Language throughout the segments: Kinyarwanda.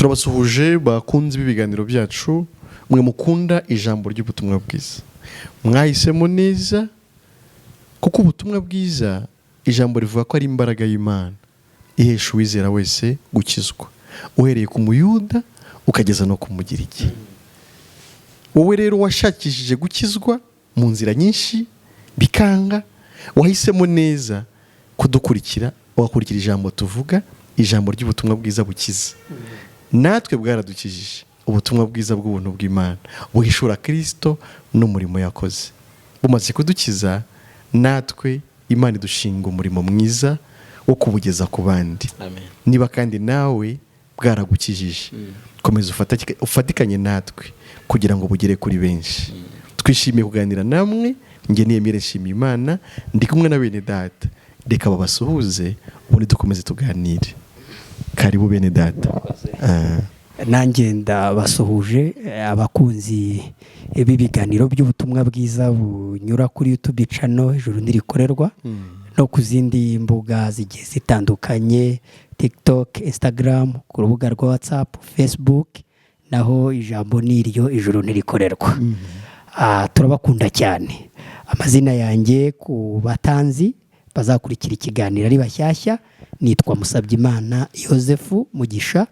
Turabasuhuje bakunze b'ibiganiro byacu, mwe mukunda ijambo ry'ubutumwa bwiza. Mwahisemo neza, kuko ubutumwa bwiza, ijambo rivuga ko ari imbaraga y'Imana ihesha uwizera wese gukizwa, uhereye ku Muyuda ukageza no ku Mugiriki. Wowe rero washakishije gukizwa mu nzira nyinshi bikanga, wahisemo neza kudukurikira, ugakurikira ijambo tuvuga, ijambo ry'ubutumwa bwiza bukiza. Natwe bwaradukijije. Ubutumwa bwiza bw'ubuntu bw'Imana buhishura Kirisito n'umurimo yakoze, bumaze kudukiza, natwe Imana idushinga umurimo mwiza wo kubugeza ku bandi. Amen. Niba kandi nawe bwaragukijije, komeza ufatikanye natwe kugira ngo bugere kuri benshi. Twishimiye kuganira namwe. Njye niyemere nshimiye Imana, ndi kumwe na bene data. Reka babasuhuze, ubundi dukomeze tuganire. Karibu bene data. Nanjye ndabasuhuje, abakunzi b'ibiganiro by'ubutumwa bwiza bunyura kuri YouTube channel Ijuru Ntirikorerwa no ku zindi mbuga zigiye zitandukanye, TikTok, Instagram, ku rubuga rwa WhatsApp, Facebook, naho ijambo ni iryo, Ijuru Ntirikorerwa. Turabakunda cyane. Amazina yanjye, ku batanzi bazakurikira ikiganiro ari bashyashya, nitwa Musabyimana Yosefu Mugisha.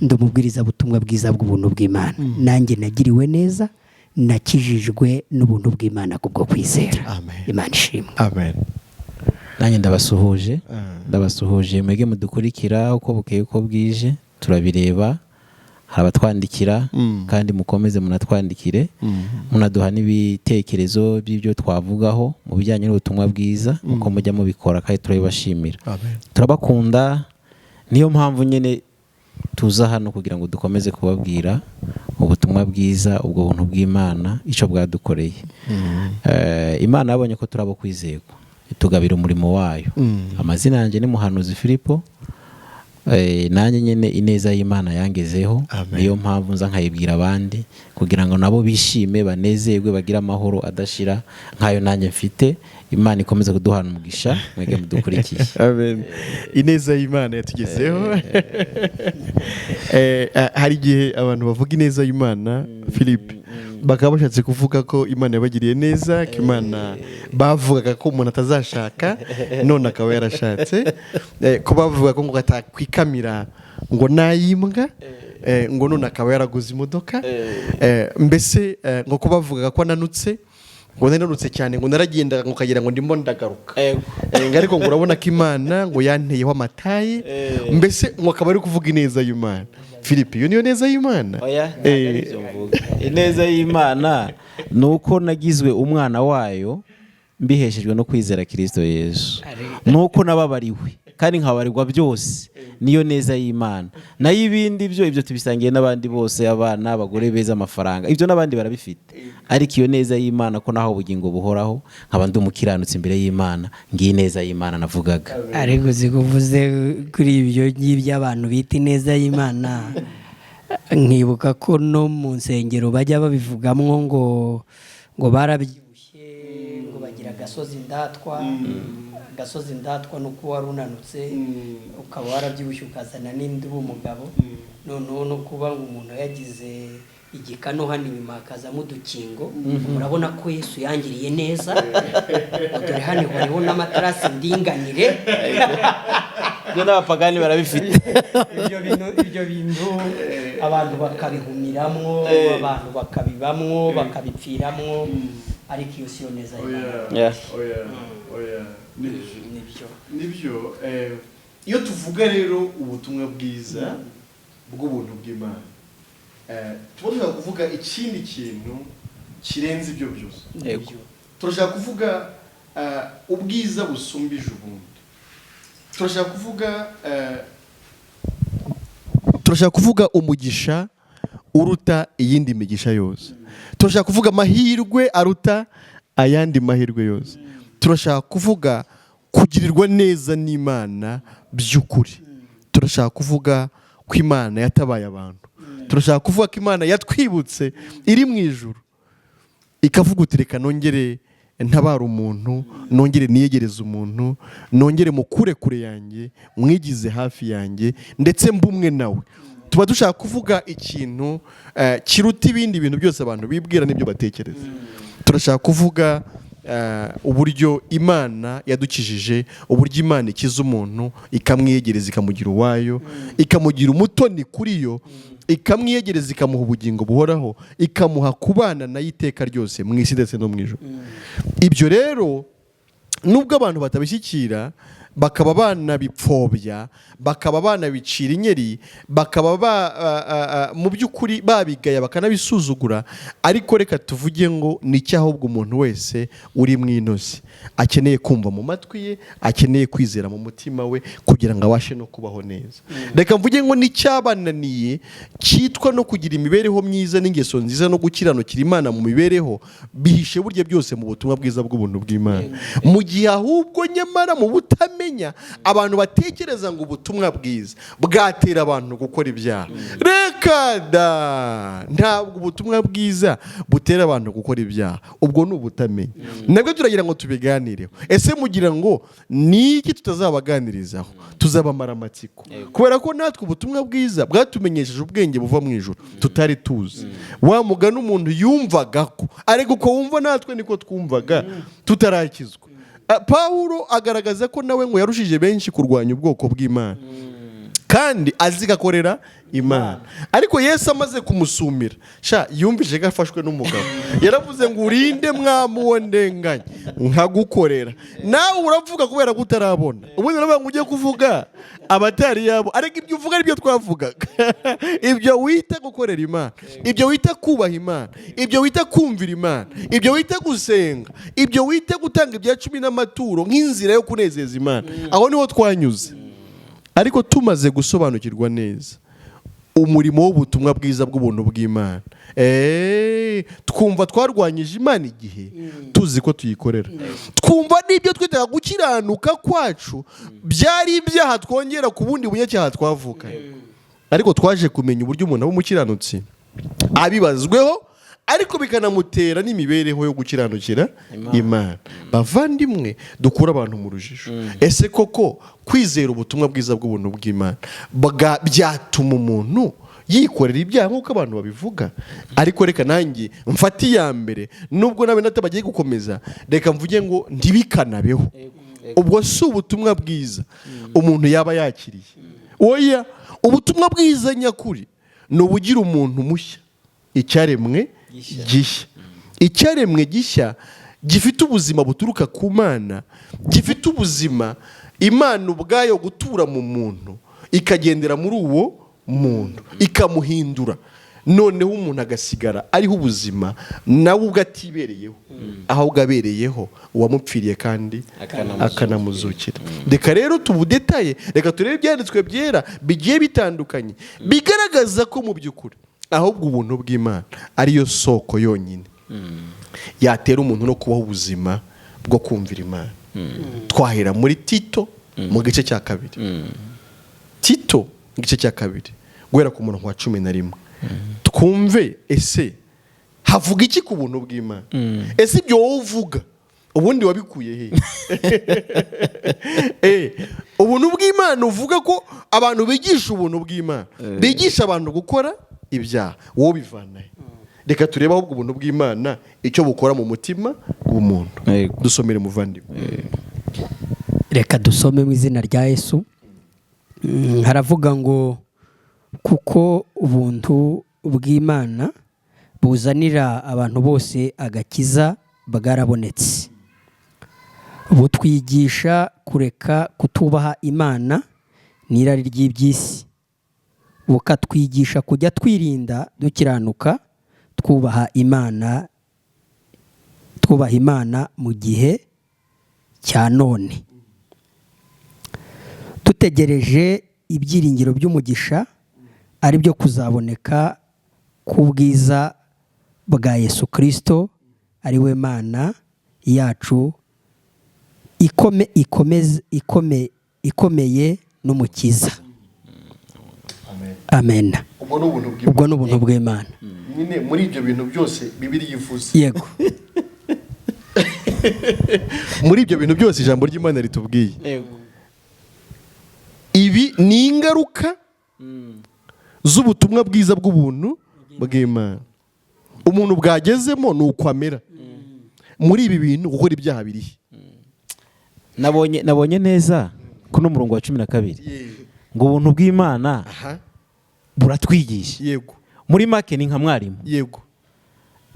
Ndi umubwirizabutumwa bwiza bw'ubuntu bw'Imana. Nanjye nagiriwe neza, nakijijwe n'ubuntu bw'Imana kubwo kwizera. Amen. Imana ishimwe. Amen. Nanjye ndabasuhuje, ndabasuhuje mwebwe mudukurikira uko bukeye uko bwije. Turabireba, hari abatwandikira, kandi mukomeze munatwandikire, munaduha n'ibitekerezo by'ibyo twavugaho mu bijyanye n'ubutumwa bwiza, uko mujya mubikora, kandi turabibashimira. Amen. Turabakunda, niyo mpamvu nyine tuza hano kugira ngo dukomeze kubabwira ubutumwa bwiza, ubwo buntu bw'Imana, icyo bwadukoreye. Imana yabonye ko turabo kwizerwa, itugabira umurimo wayo. Amazina yanjye ni Muhanuzi Filipo. Nanjye nyine ineza y'Imana yangezeho. Amen. Niyo mpamvu nza nkayibwira abandi kugira ngo nabo bishime, banezerwe, bagire amahoro adashira nk'ayo nanjye mfite. Imana ikomeze kuduhana umugisha mwege mudukurikiye. Amen. Ineza y'Imana yatugezeho. Hari igihe abantu bavuga ineza y'Imana, Philippe, bakaba bashatse kuvuga ko Imana yabagiriye neza, ko Imana bavugaga ko umuntu atazashaka none akaba yarashatse, ko bavuga ko ngo atakwikamira ngo nayimbwa, ngo none akaba yaraguze imodoka, mbese ngo ko bavugaga ko ananutse, ngo nananutse cyane, ngo naragendaga ngo ukagira ngo ndimo ndagaruka. Ngo ariko ngo urabona ko Imana ngo yanteyeho amataye. Mbese ngo akaba ari kuvuga ineza y'Imana. Philippe, iyo niyo neza y'Imana? Oya, ntabwo ari ibyo mvuga. Ineza y'Imana ni uko nagizwe umwana wayo mbiheshejwe no kwizera Kirisito Yesu, ni uko nababariwe kandi nkabarirwa byose. Niyo neza y'Imana. Nayo ibindi byo, ibyo tubisangiye n'abandi bose, abana, abagore beza, amafaranga, ibyo n'abandi barabifite. Ariko iyo neza y'Imana, ko naho ubugingo buhoraho, nkaba ndi umukiranutsi imbere y'Imana, ngiyi neza y'Imana navugaga. Ariko uvuze kuri ibyo ngibyo abantu bita ineza y'Imana, nkibuka ko no mu nsengero bajya babivugamwo ngo barabyibushye, ngo bagira agasozi ndatwa. Agasozi ndatwa ni uko wari unanutse, ukaba warabyibushye, ukazana n'indi uri umugabo. Noneho no kuba ngo umuntu yagize igikanu hano inyuma hakazamo udukingo, murabona ko Yesu yangiriye neza, ngo dore hano hariho n'amatarasi ndinganire. Ibyo n'abapagani barabifite. Ibyo bintu abantu bakabihumiramwo, abantu bakabibamwo, bakabipfiramwo, ariko iyo siyo neza y'Imana. Oya, oya, nibyo. Nibyo. Nibyo. Iyo tuvuga rero ubutumwa bwiza bw'ubuntu bw'Imana, tuba dushaka kuvuga ikindi kintu kirenze ibyo byose. Turashaka kuvuga ubwiza busumbije ubundi. Turashaka kuvuga umugisha uruta iyindi migisha yose. Turashaka kuvuga amahirwe aruta ayandi mahirwe yose. Turashaka kuvuga kugirirwa neza n'Imana by'ukuri. Turashaka kuvuga ko Imana yatabaye abantu. Turashaka kuvuga ko Imana yatwibutse iri mu ijuru, ikavuga uti: "Reka nongere ntabara umuntu, nongere niyegereze umuntu, nongere mukure kure yanjye, mwigize hafi yanjye, ndetse mbumwe nawe." Tuba dushaka kuvuga ikintu kiruta ibindi bintu byose abantu bibwira n'ibyo batekereza. Turashaka kuvuga uburyo Imana yadukijije, uburyo Imana ikiza umuntu, ikamwiyegereza, ikamugira uwayo, ikamugira umutoni kuri yo, ikamwiyegereza, ikamuha ubugingo buhoraho, ikamuha kubana nayo iteka ryose mu isi ndetse no mu ijuru. Ibyo rero, nubwo abantu batabishyikira, bakaba banabipfobya, bakaba banabicira inyeri, bakaba mu by'ukuri babigaya, bakanabisuzugura, ariko reka tuvuge ngo ni icyo ahubwo umuntu wese uri mu inosi akeneye kumva mu matwi ye, akeneye kwizera mu mutima we kugira ngo abashe no kubaho neza. Reka mvuge ngo n'icyabananiye cyitwa no kugira imibereho myiza n'ingeso nziza no gukiranukira Imana mu mibereho, bihishe burya byose mu butumwa bwiza bw'ubuntu bw'Imana. Mu gihe ahubwo nyamara mu butamenya abantu batekereza ngo ubutumwa bwiza bwatera abantu gukora ibyaha. Reka da, ntabwo ubutumwa bwiza butera abantu gukora ibyaha, ubwo ni ubutamenya. Nabwo turagira ngo tubiganireho. Ese mugira ngo ni iki tutazabaganirizaho? Tuzabamara amatsiko, kubera ko natwe ubutumwa bwiza bwatumenyesheje ubwenge buva mu ijuru tutari tuzi. Wa mugani umuntu yumvaga ko ariko uko wumva, natwe niko twumvaga tutarakizwa. Pawulo agaragaza ko nawe ngo yarushije benshi kurwanya ubwoko bw'Imana, kandi azi gakorera Imana, ariko Yesu amaze kumusumira, sha, yumvise ko afashwe n'umugabo. Yaravuze ngo: "Urinde mwami uwo ndenganya nkagukorera?" Nawe uravuga kubera ko utarabona. Ubundi uravuga ngo ujye kuvuga abatari yabo, ariko ibyo uvuga aribyo twavugaga. Ibyo wita gukorera Imana, ibyo wita kubaha Imana, ibyo wita kumvira Imana, ibyo wita gusenga, ibyo wita gutanga ibya cumi n'amaturo nk'inzira yo kunezeza Imana, aho niho twanyuze. Ariko tumaze gusobanukirwa neza umurimo w'ubutumwa bwiza bw'ubuntu bw'Imana, twumva twarwanyije Imana igihe tuzi ko tuyikorera. Twumva n'ibyo twitaga gukiranuka kwacu byari ibyaha twongera ku bundi bunyacyaha twavukanye. Ariko twaje kumenya uburyo umuntu aba umukiranutsi abibazweho, ariko bikanamutera n'imibereho yo gukiranukira Imana. Bavandimwe, dukure abantu mu rujijo. Ese koko kwizera ubutumwa bwiza bw'ubuntu bw'Imana byatuma umuntu yikorera ibyaha nk'uko abantu babivuga? Ariko reka nanjye mfate iya mbere, nubwo nawe bagiye gukomeza, reka mvuge ngo ntibikanabeho. Ubwo si ubutumwa bwiza umuntu yaba yakiriye. Oya, ubutumwa bwiza nyakuri ni ubugira umuntu mushya, icyaremwe gishya, icyaremwe gishya gifite ubuzima buturuka ku Mana, gifite ubuzima Imana ubwayo gutura mu muntu, ikagendera muri uwo muntu, ikamuhindura, noneho umuntu agasigara ariho ubuzima nawe ubwo atibereyeho, ahubwo abereyeho uwamupfiriye kandi akanamuzukira. Reka rero tubudetaye, reka turebe ibyanditswe byera bigiye bitandukanye bigaragaza ko mu by'ukuri ahubwo ubuntu bw'Imana ariyo soko yonyine yatera umuntu no kubaho ubuzima bwo kumvira Imana. Twahera muri Tito mu gice cya 2, Tito mu gice cya 2, guhera ku murongo wa 11, twumve ese havuga iki ku buntu bw'Imana. Ese ibyo wowe uvuga ubundi wabikuye he? Ubuntu bw'Imana uvuga ko abantu bigisha ubuntu bw'Imana bigisha abantu gukora ibyaha, wowe bivana he? Reka turebe ahubwo ubuntu bw'Imana icyo bukora mu mutima w'umuntu. Dusomere, muvandimwe. Reka dusome mu izina rya Yesu. Haravuga ngo: "Kuko ubuntu bw'Imana buzanira abantu bose agakiza bwarabonetse, butwigisha kureka kutubaha Imana n'irari ry'iby'isi, bukatwigisha kujya twirinda dukiranuka, twubaha Imana, twubaha Imana mu gihe cya none, dutegereje ibyiringiro by'umugisha, ari byo kuzaboneka k'ubwiza bwa Yesu Kirisito, ari we Mana yacu ikomeye n'Umukiza." Amen. Ubwo ni ubuntu bw'Imana. Ubwo ni ubuntu bw'Imana. Nyine muri ibyo bintu byose Bibiliya ivuze, muri ibyo bintu byose ijambo ry'Imana ritubwiye, ibi ni ingaruka z'ubutumwa bwiza bw'ubuntu bw'Imana. Umuntu bwagezemo ni uko amera muri ibi bintu. Gukora ibyaha birihe? Nabonye neza kuno murongo wa 12 ngo ubuntu bw'Imana buratwigisha. Muri make ni nka mwarimu.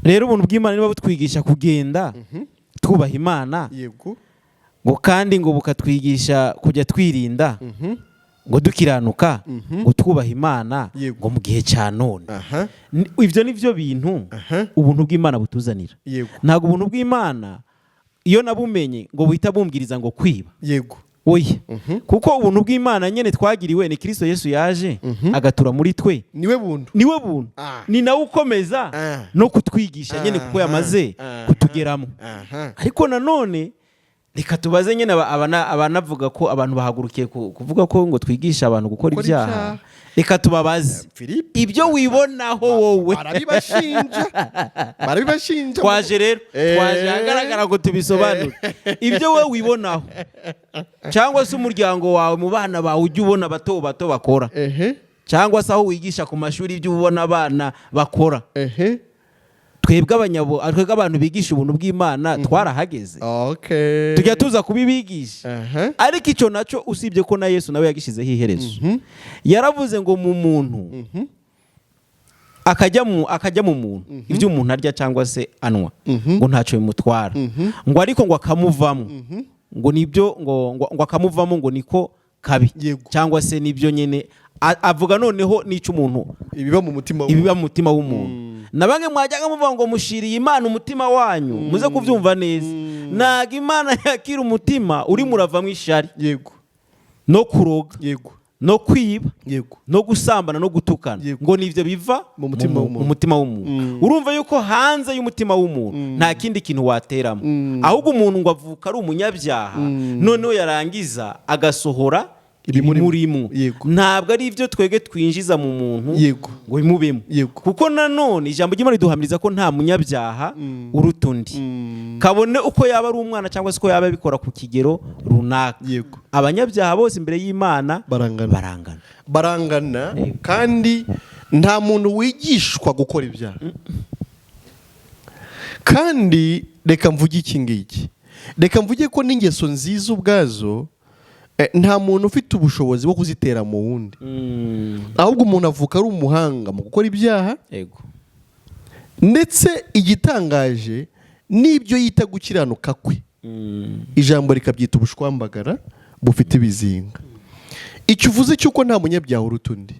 Rero ubuntu bw'Imana niba butwigisha kugenda twubaha Imana, ngo kandi ngo bukatwigisha kujya twirinda, ngo dukiranuka, ngo twubaha Imana, ngo mu gihe cya none. Ibyo ni byo bintu ubuntu bw'Imana butuzanira. Ntabwo ubuntu bw'Imana, iyo nabumenye, ngo buhita bumbwiriza ngo kwiba. Oya, kuko ubuntu bw'Imana nyine twagiriwe ni Kirisito Yesu yaje agatura muri twe. Niwe buntu. Niwe buntu. Ni nawe ukomeza no kutwigisha nyine, kuko yamaze kutugeramo. Ariko nanone reka tubaze nyine abanavuga ko abantu bahagurukiye kuvuga ko ngo twigisha abantu gukora Gukora ibyaha. ibyaha. Reka tubabaze, Philippe, ibyo wibonaho wowe. Barabibashinja, barabibashinja. Twaje rero, twaje ahagaragara ngo tubisobanure. Ibyo wowe wibonaho cyangwa se umuryango wawe, mu bana bawe ujya ubona bato bato bakora, cyangwa se aho wigisha ku mashuri, ibyo ubona abana bakora, twebwe abantu bigisha ubuntu bw'Imana twarahageze. Tujya tuza kubibigisha. Ariko icyo nacyo, usibye ko na Yesu nawe yagishyizeho iherezo, yaravuze ngo mu muntu akajya mu muntu, ibyo umuntu arya cyangwa se anywa ngo ntacyo bimutwara, ngo ariko ngo akamuvamo, ngo nibyo ngo akamuvamo ngo niko kabi. Cyangwa se nibyo nyine avuga noneho n'icyo umuntu ibiba mu mutima w'umuntu. Ibiba mu mutima w'umuntu. Na bamwe mwajyaga muvuga ngo mushiriye Imana umutima wanyu, muze kubyumva neza, ntabwo Imana yakira umutima urimo uravamo ishari no kuroga no kwiba no gusambana no gutukana. Ngo nibyo biva mu mutima w'umuntu. Mu mutima w'umuntu. Urumva yuko hanze y'umutima w'umuntu nta kindi kintu wateramo, ahubwo umuntu ngo avuka ari umunyabyaha, noneho yarangiza agasohora ibimurimo. Ibimurimo. Ntabwo ari ibyo twebwe twinjiza mu muntu ngo bimubemo. Kuko nanone ijambo ry'Imana riduhamiriza ko nta munyabyaha uruta undi, kabone uko yaba ari umwana cyangwa se uko yaba abikora ku kigero runaka. Abanyabyaha bose imbere y'Imana barangana. Barangana. Barangana, kandi nta muntu wigishwa gukora ibyaha. Kandi reka mvuge iki ngiki, reka mvuge ko n'ingeso nziza ubwazo nta muntu ufite ubushobozi bwo kuzitera mu wundi, ahubwo umuntu avuka ari umuhanga mu gukora ibyaha. Ndetse igitangaje n'ibyo yita gukiranuka kwe, ijambo rikabyita ubushwambagara bufite ibizinga. Icyo uvuze cy'uko nta munyabyaha uruta undi,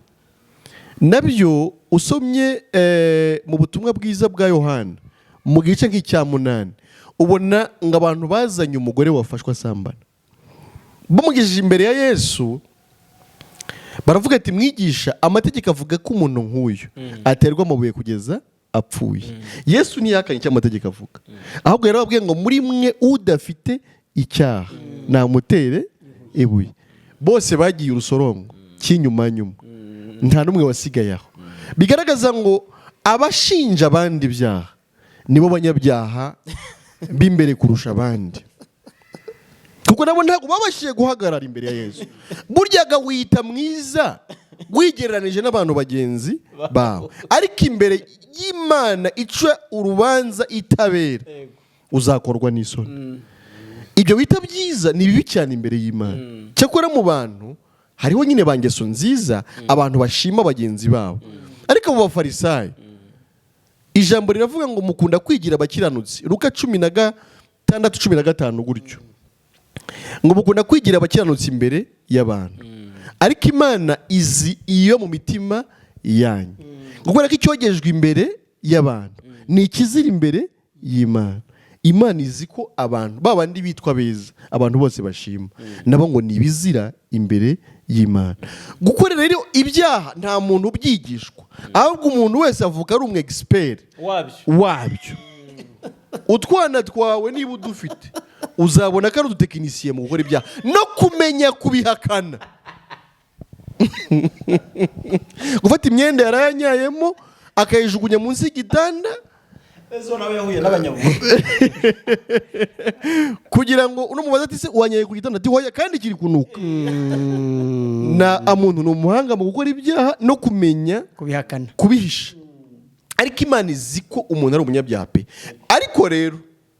nabyo usomye mu butumwa bwiza bwa Yohana mu gice nk'icya 8, ubona ngo abantu bazanye umugore wafashwe asambana, bamugejeje imbere ya Yesu, baravuga ati: "Mwigisha, amategeko avuga ko umuntu nk'uyu aterwa amabuye kugeza apfuye." Yesu ntiyakanye icyo amategeko avuga, ahubwo yarababwiye ngo: "Muri mwe udafite icyaha namutere ibuye." Bose bagiye urusorongo cy'inyuma nyuma, nta n'umwe wasigaye aho. Bigaragaza ngo abashinja abandi ibyaha nibo banyabyaha b'imbere kurusha abandi, kuko nabo ntabwo babashije guhagarara imbere ya Yesu. Buryaga wiyita mwiza wigereranije n'abantu bagenzi bawe, ariko imbere y'Imana ica urubanza itabera uzakorwa n'isoni. Ibyo wita byiza ni bibi cyane imbere y'Imana. Cyakora mu bantu hariho nyine ba ngeso nziza, abantu bashima bagenzi babo. Ariko abo bafarisayo, ijambo riravuga ngo mukunda kwigira abakiranutsi, Luka 16:15 gutyo, ngo mukunda kwigira abakiranutsi imbere y'abantu, ariko Imana izi iyo mu mitima yanyu, kubera ko icyogejwe imbere y'abantu ni ikizira imbere y'Imana. Imana izi ko abantu ba bandi bitwa beza, abantu bose bashima, nabo ngo ni ibizira imbere y'Imana. Gukorera rero ibyaha nta muntu ubyigishwa, ahubwo umuntu wese avuka ari umu expert wabyo. Wabyo. Utwana twawe niba udufite, uzabona ko ari udutekinisiye mu gukora ibyaha no kumenya kubihakana. Gufata imyenda yarayanyayemo akayijugunya munsi y'igitanda. Ezo nawe yahuye n'abanyabuntu. Kugira ngo uno mubaze ati: "Se wanyaye ku gitanda?" Ati: "Hoya, kandi kiri kunuka." Na amuntu ni umuhanga mu gukora ibyaha no kumenya kubihakana, kubihisha, ariko Imana izi ko umuntu ari umunyabyaha pe. Ariko rero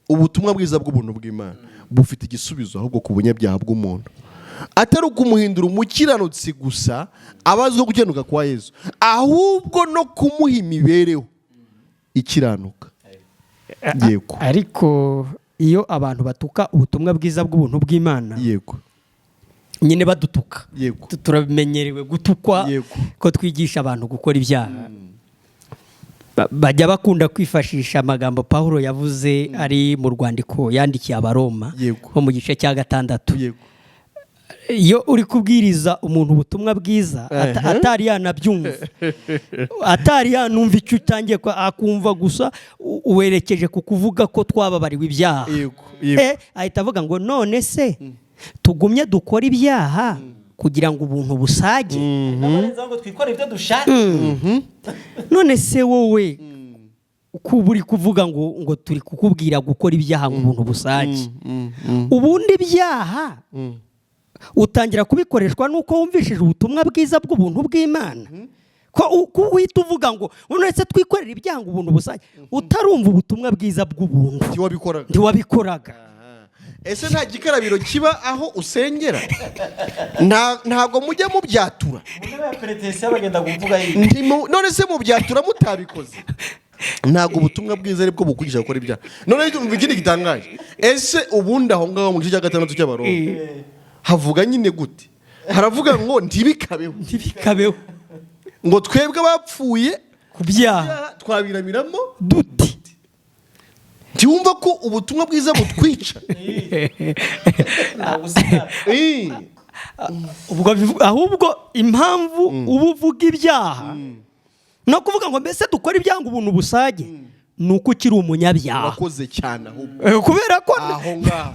ubutumwa bwiza bw'ubuntu bw'Imana bufite igisubizo ahubwo ku bunyabyaha bw'umuntu, atari ukumuhindura umukiranutsi gusa abazwiho gukiranuka kwa Yesu, ahubwo no kumuha imibereho ikiranuka. Yego. Ariko iyo abantu batuka ubutumwa bwiza bw'ubuntu bw'Imana, nyine badutuka, turabimenyerewe gutukwa ko twigisha abantu gukora ibyaha. Bajya bakunda kwifashisha amagambo Pawulo yavuze ari mu rwandiko yandikiye Abaroma, nko mu gice cya 6. Iyo uri kubwiriza umuntu ubutumwa bwiza atari yanabyumva, atari yanumva icyo utangiye, akumva gusa werekeje ku kuvuga ko twababariwe ibyaha, yego yego ahita avuga ngo: "None se tugumye dukora ibyaha kugira ngo ubuntu busage?" Ngo twikore ibyo dushaka. None se wowe kuba uri kuvuga ngo turi kukubwira gukora ibyaha ngo ubuntu busage, ubundi ibyaha utangira kubikoreshwa nuko wumvishije ubutumwa bwiza bw'ubuntu bw'Imana? Ko uhita uvuga ngo: "None se twikorere ibyaha ngo ubuntu busage?" utarumva ubutumwa bwiza bw'ubuntu, Ntiwabikoraga. Ntiwabikoraga. Ese nta gikarabiro kiba aho usengera? Ntabwo mujya mubyatura? Mu ntebe ya peretensiyo bagenda kuvuga. None se mubyatura mutabikoze? Ntabwo ubutumwa bwiza aribwo bukwigisha gukora ibyaha. None umva ikindi gitangaje: ese ubundi aho ngaho mu gice cya 6 cy'Abaroma havuga nyine gute? Haravuga ngo ntibikabeho. Ntibikabeho. Ngo twebwe abapfuye ku byaha twabiramiramo duti? Ntiwumva ko ubutumwa bwiza butwica? Ubwo ahubwo impamvu uba uvuga ibyaha no kuvuga ngo: "Mbese dukora ibyaha ngo ubuntu busage?" ni uko ukiri umunyabyaha. Urakoze cyane ahubwo. Kubera ko Aho ngaho,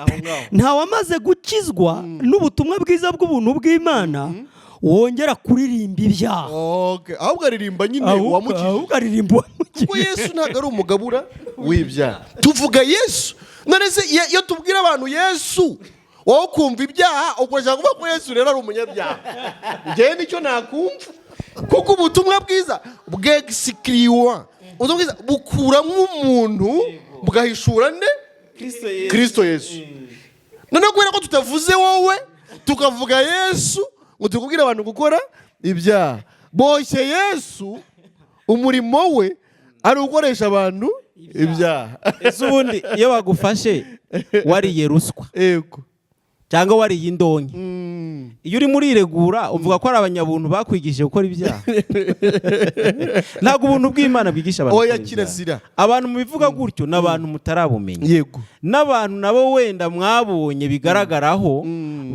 aho ngaho. ntawamaze gukizwa n'ubutumwa bwiza bw'ubuntu bw'Imana wongera kuririmba ibyaha. Okay. Ahubwo aririmba nyine uwamukijije. Ahubwo aririmba uwamukijije. Kuko Yesu ntabwo ari umugabura w'ibyaha. Tuvuga Yesu. None se iyo tubwira abantu Yesu, wowe ukumva ibyaha, ukoresha kuvuga ko Yesu rero ari umunyabyaha? Njyewe nicyo nakumva, kuko ubutumwa bwiza bwegisikiriwa, ubutumwa bwiza bukuramo umuntu, bugahishura nde? Kirisito Yesu. Noneho kubera ko tutavuze wowe, tukavuga Yesu, ngo tukubwire abantu gukora ibyaha, boshye Yesu umurimo we ari ugukoresha abantu ibyaha. Ese ubundi iyo bagufashe wariye ruswa cyangwa wariye indonke, iyo urimo uriregura uvuga ko ari abanyabuntu bakwigishije gukora ibyaha? Ntabwo ubuntu bw'Imana bwigisha abantu Oya, gukora ibyaha. Kirazira. Abantu mubivuga gutyo ni abantu mutarabumenya, n'abantu nabo wenda mwabonye bigaragaraho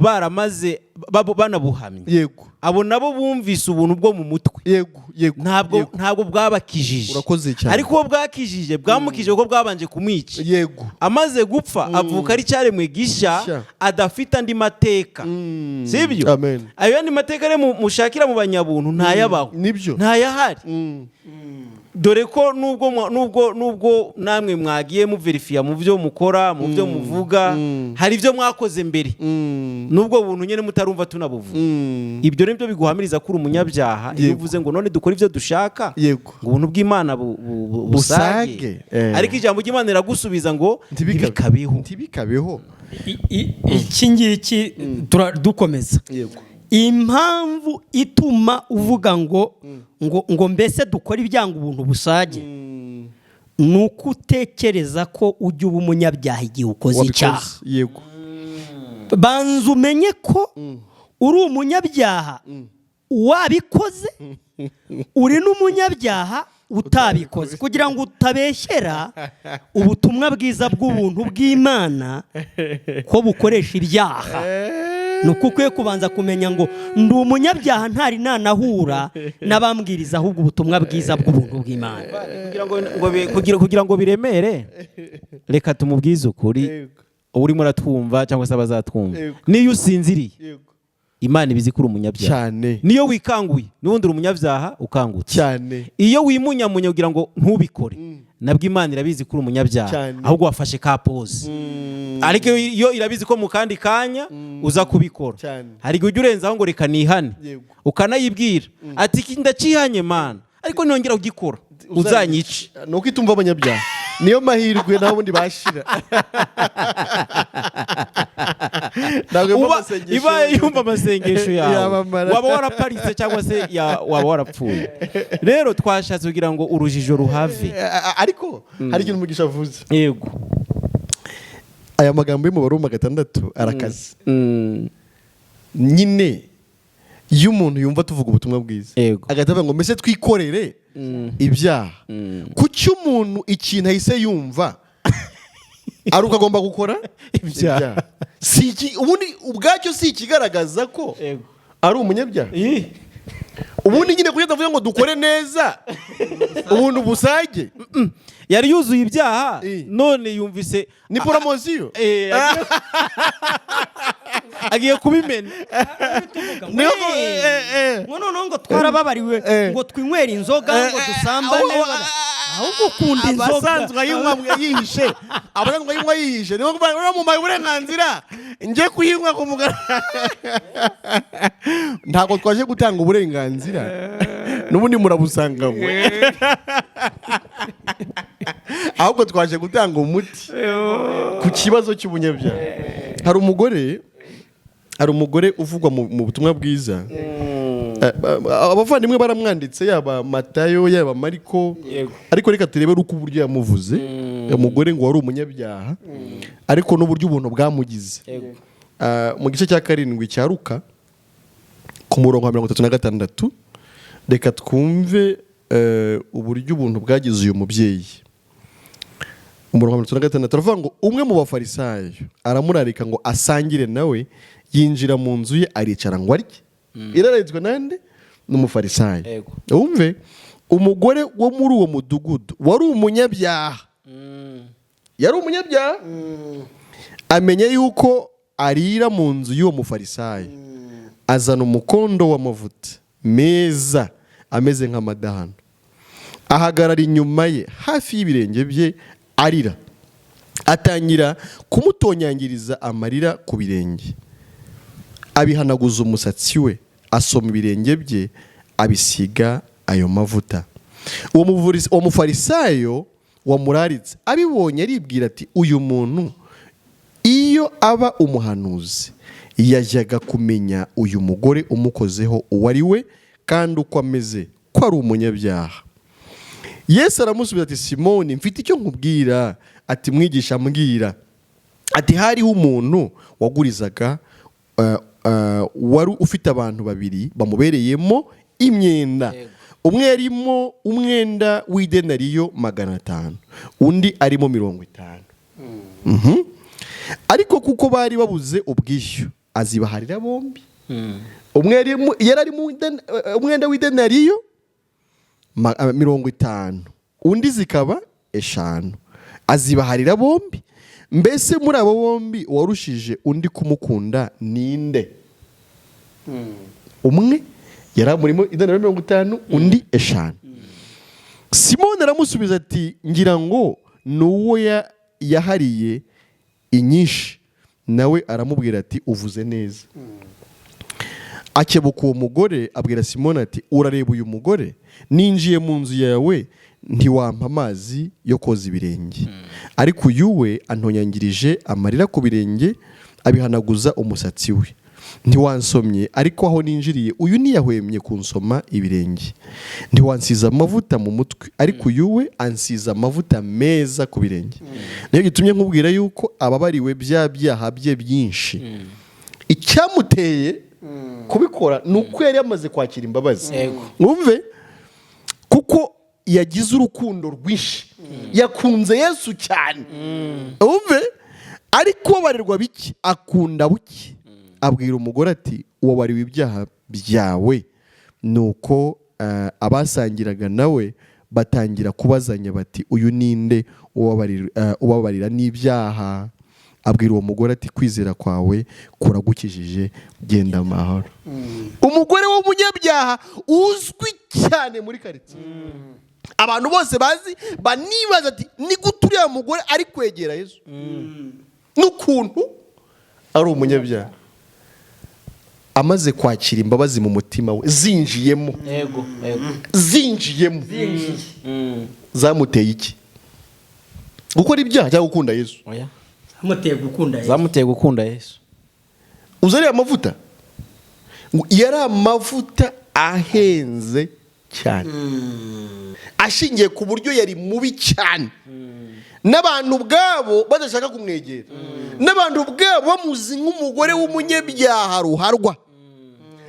baramaze banabuhamye. Abo nabo bumvise ubuntu bwo mu mutwe. yego yego Ntabwo ntabwo bwabakijije. Urakoze cyane. Ariko uwo bwakijije, bwamukijije kuko bwabanje kumwica. Amaze gupfa avuka ari icyaremwe gishya, Gishya. adafite andi mateka, sibyo? Amen. Ayo yandi mateka rero mushakira mu banyabuntu ntayabaho. Nibyo. Ntayahari. Dore ko nubwo namwe mwagiye muverifiya mu byo mukora, mu byo muvuga, hari ibyo mwakoze mbere nubwo buntu nyine mutarumva tunabuvuga. Ibyo nibyo biguhamiriza ko uri umunyabyaha iyo uvuze ngo: "None dukora ibyo dushaka ngo ubuntu bw'Imana Busage." busage?" Ariko ijambo ry'Imana riragusubiza ngo ntibikabeho. Ntibikabeho. Iki ngiki dukomeza. Impamvu ituma uvuga ngo mbese dukora ibyanga ubuntu busage, ni uko utekereza ko ujya uba umunyabyaha igihe ukoze Wabikoze. icyaha. Banza umenye ko uri umunyabyaha wabikoze, uri n'umunyabyaha utabikoze, kugira ngo utabeshyera ubutumwa bwiza bw'ubuntu bw'Imana ko bukoresha ibyaha. Ni uko ukwiye kubanza kumenya ngo: "Ndi umunyabyaha ntari nanahura n'abambwiriza ahubwo ubutumwa bwiza bw'ubuntu bw'Imana." Kugira ngo biremere, reka tumubwize ukuri, urimo uratwumva cyangwa se abazatwumva, niyo usinziriye. Imana ibizi ko uri umunyabyaha. Niyo wikanguye, n'ubundi uri umunyabyaha ukangutse. Iyo wimunyamunya kugira ngo ntubikore, nabwo Imana irabizi ko uri umunyabyaha. Ahubwo wafashe ka pause, ariko iyo irabizi ko mu kandi kanya uza kubikora. Hari igihe ujya urenzaho ngo reka nihane, ukanayibwira ati: "Iki ndakihanye Mana, ariko nongera kugikora uzanyice." Ni uko itumva abanyabyaha, niyo mahirwe, naho ubundi bashira. Ntabwo yumva amasengesho Ibaye yawe. yumva amasengesho yawe, Yabamara. waba waraparitse cyangwa se waba warapfuye. Rero twashatse kugira ngo urujijo ruhave. Ariko hari ikintu Umugisha avuze. Aya magambo yo mu Baroma 6 arakaze. Nyine iyo umuntu yumva tuvuga ubutumwa bwiza, agahita avuga ngo: "Mbese twikorere ibyaha?" Kuki umuntu ikintu ahise yumva ari uko agomba gukora ibyaha? Si ubundi ubwacyo si ikigaragaza ko ari umunyabyaha? Ubundi nyine kuki atavuga ngo dukore neza ubuntu busage? Yari yuzuye ibyaha, none yumvise Ni promotion. Agiye kubimena. Niyo Ngo noneho ngo twarababariwe, ngo twinywere inzoga, ngo dusambane, ahubwo ukunda inzoga. Abasanzwe ayinywa yihishe, abasanzwe ayinywa yihishe, niyo kuvuga ngo mumpaye uburenganzira njye kuyinywa ku mugaragaro. Ntabwo twaje gutanga uburenganzira, n'ubundi murabusanganywe, ahubwo twaje gutanga umuti ku kibazo cy'ubunyabyaha. Hari umugore uvugwa mu butumwa bwiza. Abavandimwe baramwanditse, yaba Matayo, yaba Mariko. Ariko reka turebe uko uburyo yamuvuze. Umugore ngo wari umunyabyaha, ariko n'uburyo ubuntu bwamugize. Mu gice cya 7 cya Ruka, ku murongo wa 36, reka twumve uburyo ubuntu bwagize uyu mubyeyi. Umurongo wa 36 aravuga ngo: "Umwe mu Bafarisayo aramurarika ngo asangire nawe. Yinjira mu nzu ye, aricara ngo arye." Iraritswe nande? Ni Umufarisayo. Wumve, umugore wo muri uwo mudugudu wari umunyabyaha, yari umunyabyaha, amenya yuko arira mu nzu y'uwo Mufarisayo, azana umukondo w'amavuta meza ameze nk'amadahano, ahagarara inyuma ye hafi y'ibirenge bye, arira, atangira kumutonyangiriza amarira ku birenge, abihanaguza umusatsi we, asoma ibirenge bye, abisiga ayo mavuta. Uwo Mufarisayo wamuraritse abibonye aribwira ati: 'Uyu muntu iyo aba umuhanuzi, yajyaga kumenya uyu mugore umukozeho uwo ari we, kandi uko ameze, ko ari umunyabyaha.' Yesu aramusubiza ati: 'Simoni, mfite icyo nkubwira.' Ati: 'Mwigisha, mbwira.' Ati: 'Hariho umuntu wagurizaga, wari ufite abantu babiri bamubereyemo imyenda. Umwe yarimo umwenda w'idenariyo 500, undi arimo 50. Ariko kuko bari babuze ubwishyu, azibaharira bombi. Umwe yari arimo umwenda w'idenariyo 50, undi zikaba 5. Azibaharira bombi. Mbese muri abo bombi, uwarushije undi kumukunda ninde?' Umwe yari amurimo idenariyo 50, undi 5. Simoni aramusubiza ati: 'Ngira ngo ni uwo yahariye inyinshi.' Nawe aramubwira ati: 'Uvuze neza.' Akebuka uwo mugore, abwira Simoni ati: 'Urareba uyu mugore? Ninjiye mu nzu yawe, ntiwampa amazi yo koza ibirenge, ariko uyu we antonyangirije amarira ku birenge, abihanaguza umusatsi we. Ntiwansomye, ariko aho ninjiriye, uyu ntiyahwemye kunsoma ibirenge. Ntiwansize amavuta mu mutwe, ariko uyu we ansize amavuta meza ku birenge. Niyo gitumye nkubwira yuko ababariwe bya byaha bye byinshi.'" Icyamuteye kubikora ni uko yari yamaze kwakira imbabazi. Wumve, kuko yagize urukundo rwinshi, yakunze Yesu cyane. Wumve, ari kubabarirwa bike, akunda buke. Abwira umugore ati: "Ubabariwe ibyaha byawe." Nuko abasangiraga nawe batangira kubazanya bati: "Uyu ninde ubabarira n'ibyaha?" Abwira uwo mugore ati: "Kwizera kwawe kuragukijije, genda amahoro." Umugore w'umunyabyaha uzwi cyane muri karitsiye, abantu bose bazi, banibaza ati: "Ni gute uriya mugore ari kwegera Yesu n'ukuntu ari umunyabyaha?" Amaze kwakira imbabazi mu mutima we, zinjiyemo, yego yego zinjiyemo, zamuteye iki? Gukora ibyaha cyangwa gukunda Yesu? Oya. Zamuteye gukunda Yesu. Zamuteye gukunda Yesu. Uzi ariya mavuta? Ngo yari amavuta ahenze cyane, ashingiye ku buryo yari mubi cyane, n'abantu ubwabo badashaka kumwegera, n'abantu ubwabo bamuzi nk'umugore w'umunyabyaha ruharwa.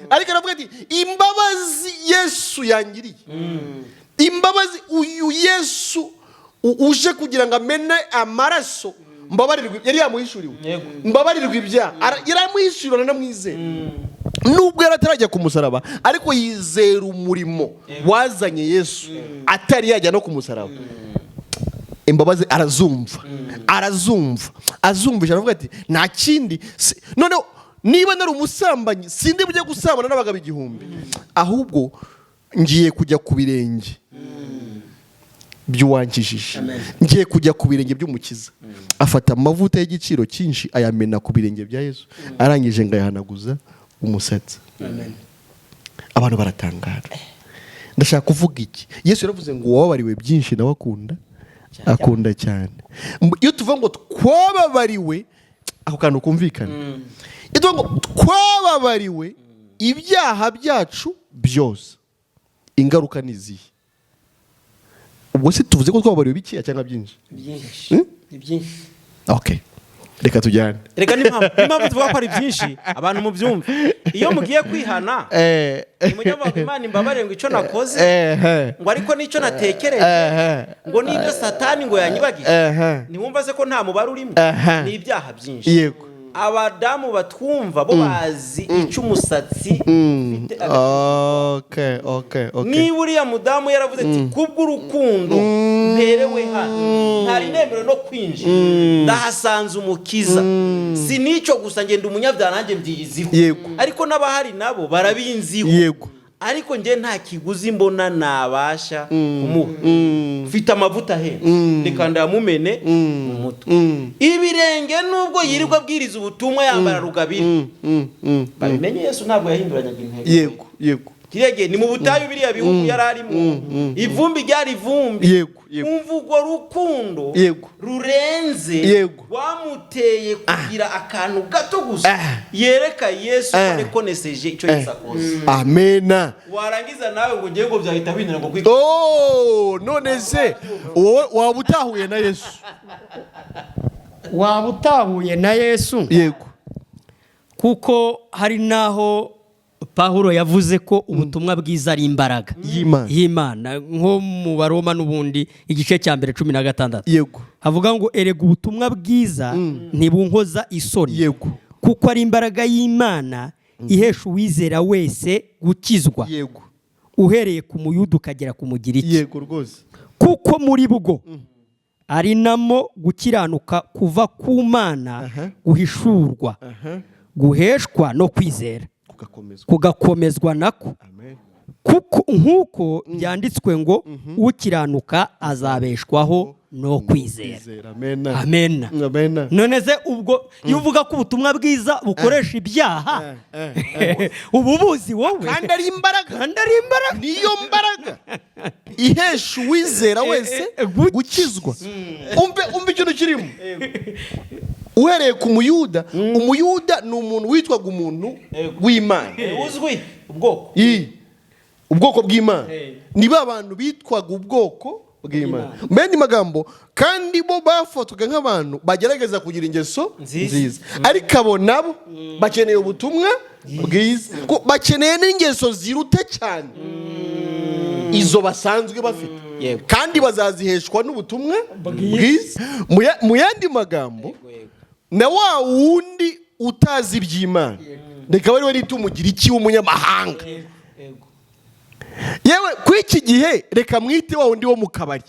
Ariko aravuga ati: "Imbabazi Yesu yangiriye, imbabazi uyu Yesu uje kugira ngo amene amaraso mbabarirwe," yari yamuhishuriwe, "mbabarirwe ibyaha." Yaramuhishuriwe, aranamwizera, nubwo yari atarajya ku musaraba, ariko yizera umurimo wazanye Yesu atari yajya no ku musaraba. Imbabazi arazumva, arazumva, azumvisha, aravuga ati: "Nta kindi, noneho niba nari umusambanyi, sindi bujye gusambana n'abagabo 1000, ahubwo ngiye kujya ku birenge by'uwankijije, ngiye kujya ku birenge by'Umukiza." Afata amavuta y'igiciro cyinshi, ayamena ku birenge bya Yesu, arangije ngo ayahanaguza umusatsi. Abantu baratangara. Ndashaka kuvuga iki? Yesu yaravuze ngo uwababariwe byinshi nawe akunda cyane. Iyo tuvuga ngo twababariwe, ako kantu kumvikana, iyo tuvuga ngo twababariwe ibyaha byacu byose, ingaruka ni izihe? Ubwo se tuvuze ko twababariwe bikeya cyangwa byinshi? Byinshi. Hmm? Ni byinshi. Okay, reka tujyane. Reka, n'impamvu tuvuga ko ari byinshi, abantu mubyumve: iyo mugiye kwihana, nimujya muvuga ngo "Imana imbabarire," ngo icyo nakoze, ngo ariko n'icyo natekereje, ngo n'ibyo Satani ngo yanyibagije. Ntiwumva se ko nta mubare urimo? Aha. Ni ibyaha byinshi. Abadamu batwumva bo bazi icyo umusatsi ufite agaciro. Niba uriya mudamu yaravuze ati: "Kubw'urukundo mperewe hano, ntari nemerewe no kwinjira, ndahasanze Umukiza, si n'icyo gusa, ngenda umunyabyaha nanjye mbyiyiziho, ariko n'abahari nabo barabinziho, ariko njye nta kiguzi mbona nabasha kumuha, mfite amavuta ahenze, reka ndayamumene mu mutwe, ibirenge." Nubwo yirirwa abwiriza ubutumwa yambara rugabire, babimenye, Yesu ntabwo yahinduranyaga intego. yego yego Kiriya gihe ni mu butayu, biriya bihugu yari arimo, ivumbi ryari ivumbi. Yego, yego. Umva urwo rukundo rurenze rwamuteye kugira akantu gato gusa yereka Yesu ko rekoneseje icyo Yesu akoze. Amena. Warangiza nawe ngo ngiye ngo byahita bindira ngo kwiga. Oh, none se wowe waba utahuye na Yesu? Waba utahuye na Yesu, kuko hari n'aho Pawulo yavuze ko ubutumwa bwiza ari imbaraga y'Imana. y'Imana, nko mu Baroma n'ubundi igice cya mbere 16, havuga ngo: "Erega ubutumwa bwiza ntibunkoza isoni, kuko ari imbaraga y'Imana ihesha uwizera wese gukizwa, uhereye ku Muyuda ukagera ku Mugiriki, yego rwose kuko muri bwo ari namo gukiranuka kuva ku Mana guhishurwa, guheshwa no kwizera, kugakomezwa kugakomezwa nako, Amen. kuko nk'uko byanditswe ngo: 'Ukiranuka azabeshwaho no kwizera.'" Kwizera. Amena. Amena. Amena. None se ubwo iyo uvuga ko ubutumwa bwiza bukoresha ibyaha, uba ubuzi wowe? Kandi ari imbaraga. Kandi ari imbaraga. Niyo mbaraga ihesha uwizera wese gukizwa. Umve ikintu kirimo: uhereye ku Muyuda. Umuyuda ni umuntu witwaga umuntu w'Imana. Uzwi ubwoko. Ubwoko bw'Imana, ni ba bantu bitwaga ubwoko bw'Imana. Mu yandi magambo kandi, bo bafatwaga nk'abantu bagerageza kugira ingeso nziza. Nziza. Ariko abo nabo bakeneye ubutumwa bwiza. Ko bakeneye n'ingeso ziruta cyane izo basanzwe bafite, kandi bazaziheshwa n'ubutumwa bwiza. Mu yandi magambo, na wa wundi utazi iby'Imana, reka bari we nita Umugiriki w'umunyamahanga, yewe kuri iki gihe reka mwite wa wundi wo mu kabari,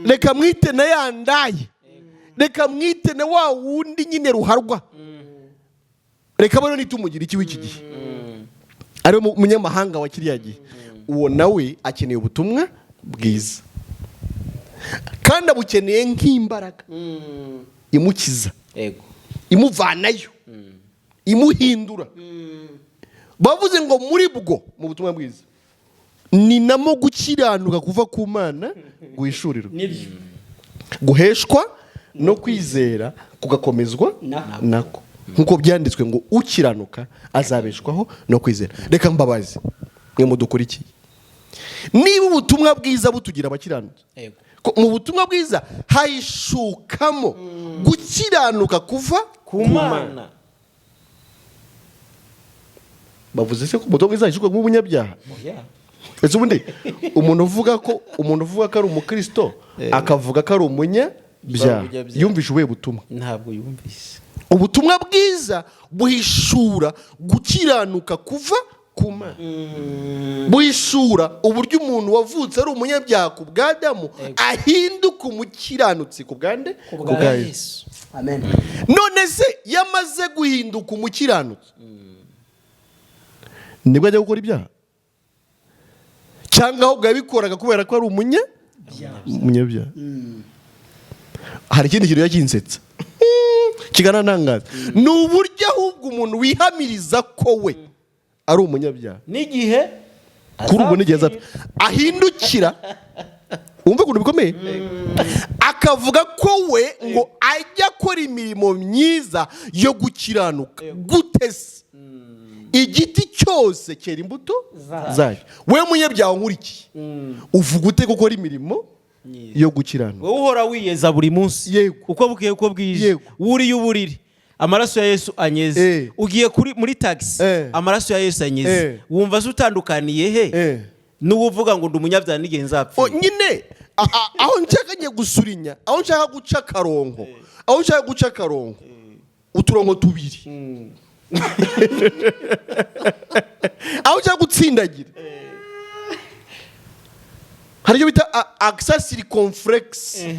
reka mwite na ya ndaye. Reka mwite na wa wundi nyine ruharwa, reka bano nitumugira iki w'iki gihe, ari munyamahanga wa kiriya gihe. Uwo nawe akeneye ubutumwa bwiza, kandi abukeneye nk'imbaraga imukiza, imuvanayo, imuhindura. Bavuze ngo muri bwo, mu butumwa bwiza, ni namo gukiranuka kuva ku Mana guhishurirwa, guheshwa no kwizera, kugakomezwa nako, nk'uko byanditswe ngo: "Ukiranuka azabeshwaho no kwizera." Reka mbabazi mwe mudukurikiye, niba ubutumwa bwiza butugira abakiranutsi, ko mu butumwa bwiza hahishukamo gukiranuka kuva ku Mana, bavuze se ko ubutumwa bwiza hahishuka nk'umunyabyaha? Ese ubundi umuntu uvuga ko ari umukristo, akavuga ko ari umunyabyaha, Umunyabyaha. yumvishe ubuhe butumwa? Ntabwo yumvise. Ubutumwa bwiza buhishura gukiranuka kuva ku Mana, buhishura uburyo umuntu wavutse ari umunyabyaha ku bwa Adamu ahinduka umukiranutsi ku bwa nde? Ku bwa Yesu. Amen. None se yamaze guhinduka umukiranutsi, nibwo ajya gukora ibyaha, cyangwa ahubwo yabikoraga kubera ko ari umunyabyaha? Hari ikindi kintu yakinsetsa kiganantangaza, ni uburyo ahubwo umuntu wihamiriza ko we ari umunyabyaha n'igihe kuri ubwo n'igihe azapfa, ahindukira, wumve ukuntu bikomeye, akavuga ko we ngo ajya akora imirimo myiza yo gukiranuka. Gute se? Igiti cyose cyera imbuto zayo. We munyabyaha nkurikiye, uvuga ute gukora imirimo yo gukiranuka? Wowe uhora wiyeza buri munsi, uko bukeye, uko bwije, wuriye uburiri, amaraso ya Yesu anyeze, ugiye kuri muri tagisi, amaraso ya Yesu anyeze, wumva se utandukaniye he n'uwo uvuga ngo ndi umunyabyaha n'igihe nzapfa? Nyine aho nshaka ngiye gusurinya, aho nshaka guca akarongo, aho nshaka guca akarongo, uturongo tubiri, aho nshaka gutsindagira, hari icyo bita accent circonflexe.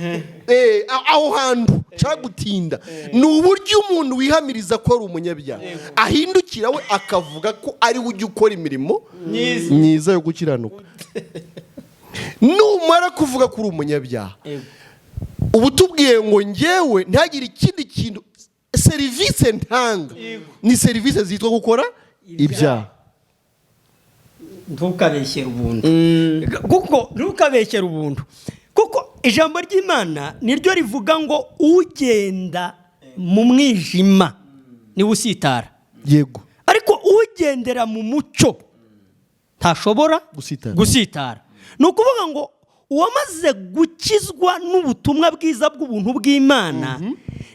Aho hantu nshaka gutinda ni uburyo umuntu wihamiriza ko ari umunyabyaha ahindukira we akavuga ko ari we ujya ukora imirimo Myiza. myiza yo gukiranuka. Numara kuvuga ko uri umunyabyaha, uba utubwiye ngo ngewe ntihagire ikindi kintu, serivisi ntanga ni serivisi zitwa gukora ibyaha. Ntukabeshyere ubuntu, kuko ntukabeshyere ubuntu, kuko ijambo ry'Imana niryo rivuga ngo ugenda mu mwijima niwe usitara, ariko ugendera mu mucyo ntashobora Gusitara. gusitara. Ni ukuvuga ngo uwamaze gukizwa n'ubutumwa bwiza bw'ubuntu bw'Imana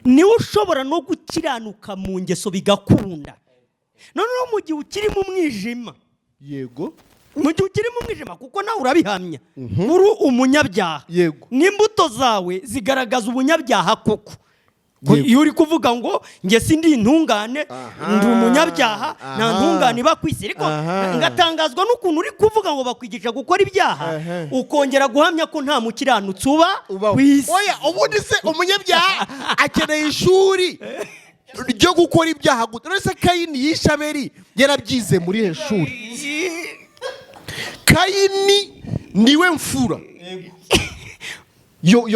niwe ushobora no gukiranuka mu ngeso bigakunda. Noneho mu gihe ukiri mu mwijima, mu gihe ukiri mu mwijima, kuko nawe urabihamya uri umunyabyaha, n'imbuto zawe zigaragaza ubunyabyaha koko. Ko iyo uri kuvuga ngo njye sindi intungane, ndi umunyabyaha, nta ntungane iba ku isi, ariko ngatangazwa n'ukuntu uri kuvuga ngo bakwigisha gukora ibyaha, ukongera guhamya ko nta mukiranutsi uba Ubaho. ku isi. Oya, ubundi se umunyabyaha akeneye ishuri ryo gukora ibyaha gute? None se Kayini yishe Abeli yarabyize muri iri shuri? Kayini niwe mfura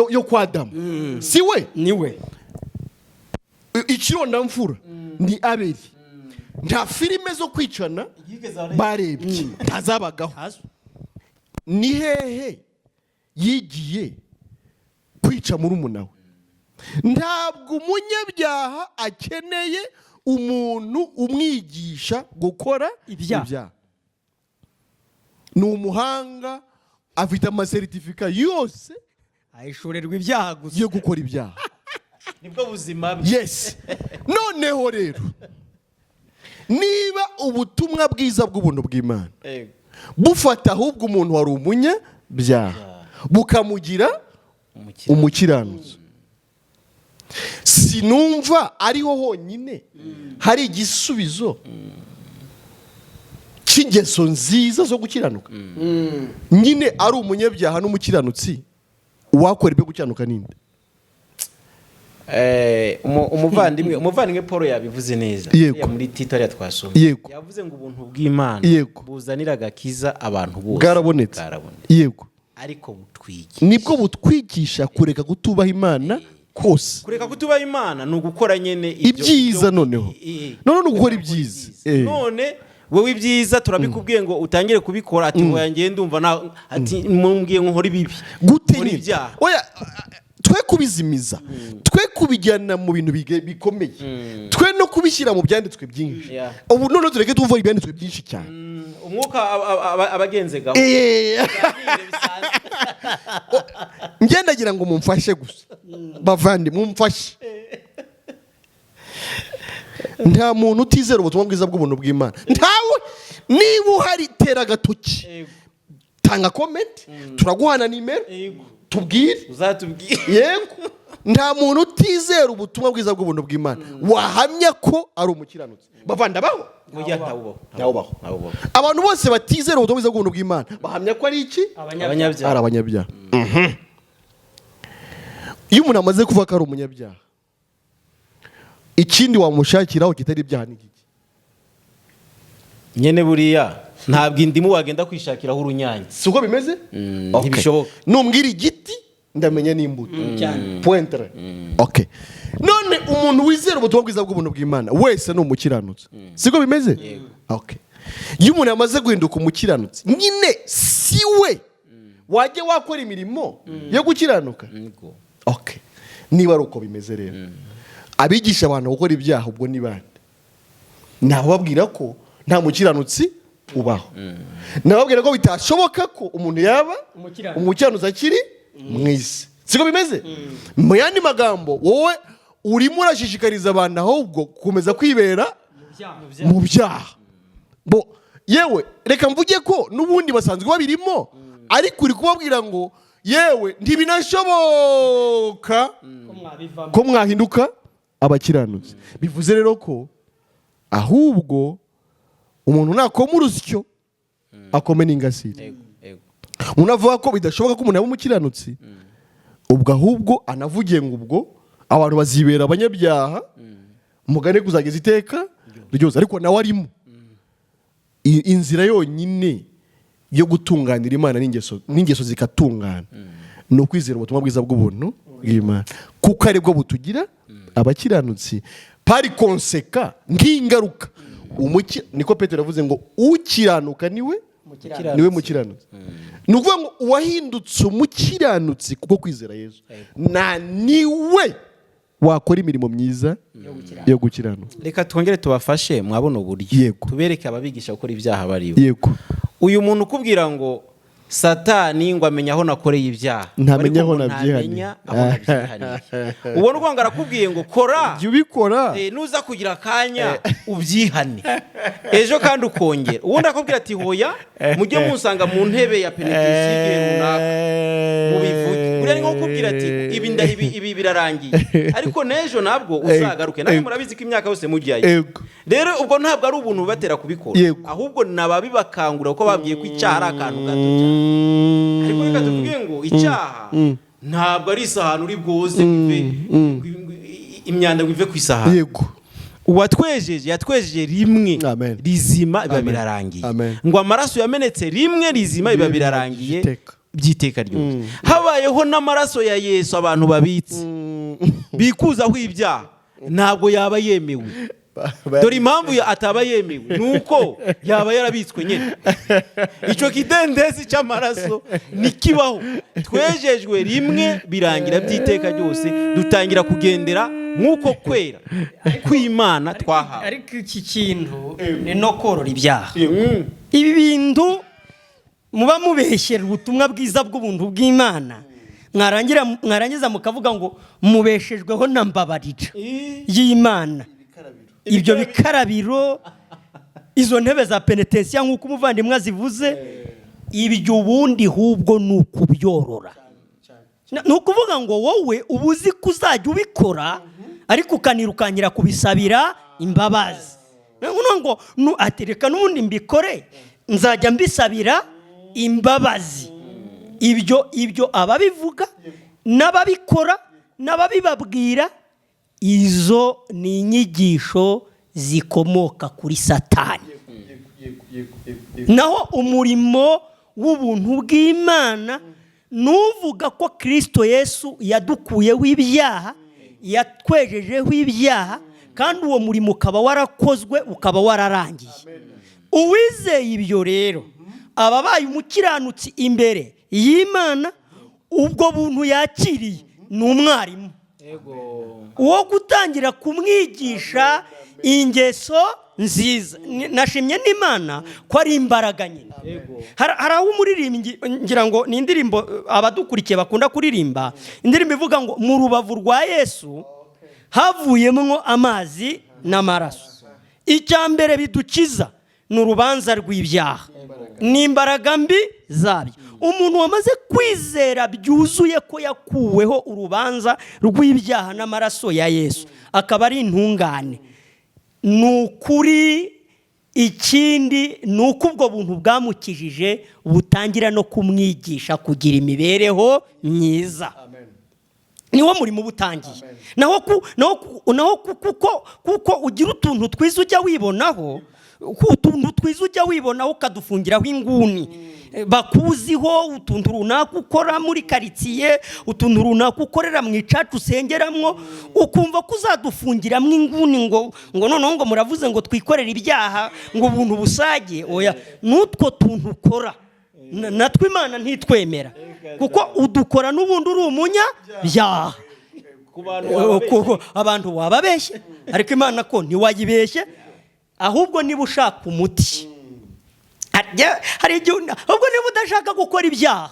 yo kwa Adamu, si we? Niwe. Ikirondamfura ni Abeli. Nta filime zo kwicana barebye, ntazabagaho. Ni hehe yigiye kwica murumuna we? Ntabwo umunyabyaha akeneye umuntu umwigisha gukora Ibyaha. ibyaha. Ni umuhanga, afite amasertifika yose ahishurirwa ibyaha gusa yo gukora ibyaha. Nibwo buzima bwe. Yes. Noneho rero, niba ubutumwa bwiza bw'ubuntu bw'Imana bufata ahubwo umuntu wari umunyabyaha bukamugira umukiranutsi, sinumva ariho honyine hari igisubizo cy'ingeso nziza zo gukiranuka. Nyine ari umunyabyaha n'umukiranutsi, uwakora ibyo gukiranuka ninde? Umuvandimwe Paul yabivuze neza. Yego. Hariya muri Tito hariya twasomye, yavuze ngo ubuntu bw'Imana buzanira agakiza abantu bose Bwarabonetse. Bwarabonetse. Ariko butwigisha, Nibwo butwigisha kureka kutubaha Imana kose. Kureka kutubaha Imana ni ugukora nyine Ibyiza noneho. Noneho ni ugukora ibyiza. None wowe ibyiza turabikubwiye ngo utangire kubikora, ati ngo yanjye ndumva ati mumbwiye ngo nkore ibibi, Gute? nkore Nyine ibyaha. Oya, twe kubizimiza, twe kubijyana mu bintu bikomeye, twe no kubishyira mu byanditswe byinshi. Ubu noneho tureke tuvuga ibyanditswe byinshi cyane. Umwuka abagenze gahoro. Bisanzwe. Ngendagira ngo mumfashe gusa, bavandi, mumfashe. Nta muntu utizera ubutumwa bwiza bw'ubuntu bw'Imana, ntawe. Niba uhari, tera agatoki, tanga comment, turaguhana nimero, tubwire. Uzatubwire. Yego, nta muntu utizera ubutumwa bwiza bw'ubuntu bw'Imana wahamya ko ari umukiranutsi. Bavandi, abaho? Oya, ntawubaho. Ntawubaho. Ntawubaho. Abantu bose batizera ubutumwa bwiza bw'ubuntu bw'Imana bahamya ko ari iki? Abanyabyaha. Ari abanyabyaha. Iyo umuntu amaze kuvuga ko ari umunyabyaha, ikindi wamushakiraho kitari ibyaha ni iki? Nyene buriya ntabwo indimu wagenda kwishakiraho urunyanya. Si uko bimeze? Okay. Ntibishoboka. Numbwira igiti, ndamenya n'imbuto. Cyane. Pointre. Okay, none umuntu wizera ubutumwa bwiza bw'ubuntu bw'Imana wese ni umukiranutsi, siko bimeze? Okay, iyo umuntu yamaze guhinduka umukiranutsi nyine, si we wajya wakora imirimo yo gukiranuka? Yego. Okay, niba ari uko bimeze rero, abigisha abantu gukora ibyaha ubwo ni bande? Nababwira ko nta mukiranutsi ubaho, nababwira ko bitashoboka ko umuntu yaba Umukiranutsi. umukiranutsi akiri mu isi, siko bimeze? Mu yandi magambo, wowe urimo urashishikariza abantu ahubwo gukomeza kwibera mu byaha. Bo yewe, reka mvuge ko n'ubundi basanzwe babirimo, ariko uri kubabwira ngo yewe ntibinashoboka ko mwahinduka abakiranutsi. Bivuze rero ko ahubwo umuntu nakoma urusyo akome n'ingasire. Yego, yego. Umuntu avuga ko bidashoboka ko umuntu yaba umukiranutsi, ubwo ahubwo anavugiye ngo ubwo abantu bazibera abanyabyaha mugane kuzageza iteka ryose, ariko nawe arimo. Inzira yonyine yo gutunganira Imana n'ingeso zikatungana ni ukwizera ubutumwa bwiza bw'ubuntu bw'Imana, kuko aribwo butugira abakiranutsi. Par conséquent, nk'ingaruka, niko Petero yavuze ngo ukiranuka niwe niwe mukiranutsi. Ni ukuvuga ngo uwahindutse umukiranutsi kubwo kwizera Yesu na niwe wakora imirimo myiza yo gukiranuka. Reka twongere tubafashe mwabona uburyo, tubereke ababigisha gukora ibyaha baribo. Uyu muntu ukubwira ngo Satani ngo amenya aho nakoreye ibyaha, Ntamenya ariko aho ngo nabyihaniye. ntamenya aho nabyihaniye. Ubona uko ngo arakubwiye ngo kora, Jya ubikora. Nuza kugira akanya ubyihane ejo kandi ukongera. Ubundi akubwira ati hoya, mujye munsanga mu ntebe ya penetensiyo igihe runaka mubivuge. Buriya ni nko kukubwira ati ibi birarangiye, ariko n'ejo nabwo uzagaruke nawe. Murabizi ko imyaka yose mujyayo. Rero ubwo ntabwo ari ubuntu bubatera kubikora, ahubwo ni ababibakangura, kuko babwiye ko icyaha ari akantu gato cyane. Ariko reka tuvuge ngo icyaha ntabwo ari isahani uri bwoze ngo imyanda ngo ive ku isahani. Uwatwejeje yatwejeje rimwe Amen. rizima, biba Amen. birarangiye. Amen. Ngo amaraso yamenetse rimwe rizima, biba birarangiye By'iteka. by'iteka ryose. Habayeho n'amaraso ya Yesu abantu babitse bikuzaho ibyaha, ntabwo yaba yemewe. Dore impamvu ataba yemewe ni uko yaba yarabitswe nyine. Icyo kidendezi cy'amaraso ntikibaho. Twejejwe rimwe birangira by'iteka ryose, dutangira kugendera nk'uko kwera kw'Imana twahawe. Ariko iki kintu ni no korora ibyaha. Ibi bintu muba mubeshyera ubutumwa bwiza bw'ubuntu bw'Imana, mwarangiza mukavuga ngo mubeshejweho na mbabarira y'Imana. Ibyo bikarabiro, izo ntebe za penetensiya nk'uko umuvandimwe azivuze, ibyo ubundi ahubwo ni ukubyorora. Ni ukuvuga ngo wowe uba uzi ko uzajya ubikora, ariko ukanirukankira kubisabira imbabazi. Ni ukuvuga ngo ati reka n'ubundi mbikore, nzajya mbisabira imbabazi. Ibyo ababivuga n'ababikora n'ababibabwira. Izo ni inyigisho zikomoka kuri Satani. Naho umurimo w'ubuntu bw'Imana nuvuga ko Kirisito Yesu yadukuyeho ibyaha, yatwejejeho ibyaha, kandi uwo murimo ukaba warakozwe, ukaba wararangiye. Uwizeye ibyo rero aba abaye umukiranutsi imbere y'Imana. Ubwo buntu yakiriye ni umwarimu wo gutangira kumwigisha ingeso nziza. Nashimye n'Imana ko ari imbaraga nyine. Hari aho umuririmbyi, ngira ngo ni indirimbo abadukurikiye bakunda kuririmba, indirimbo ivuga ngo mu rubavu rwa Yesu havuyemo amazi n'amaraso. Icya mbere bidukiza ni urubanza rw'ibyaha n'imbaraga mbi zabyo. Umuntu wamaze kwizera byuzuye ko yakuweho urubanza rw'ibyaha n'amaraso ya Yesu, akaba ari intungane, ni ukuri. Ikindi ni uko ubwo buntu bwamukijije butangira no kumwigisha kugira imibereho myiza. Niwo murimo uba utangiye. Naho kuko ugira utuntu twiza ujya wibonaho, utuntu twiza ujya wibonaho ukadufungiraho inguni, bakuziho utuntu runaka ukora muri karitsiye, utuntu runaka ukorera mu icacu usengeramwo, ukumva ko uzadufungiramo inguni, ngo noneho ngo muravuze ngo twikorere ibyaha, ngo ubuntu busage. Oya, n'utwo tuntu ukora natwo Imana ntitwemera, kuko udukora n'ubundi uri umunyabyaha. Kuko abantu wababeshye, ariko Imana ko ntiwayibeshye. Ahubwo niba ushaka umuti, hari igihe, ahubwo niba udashaka gukora ibyaha,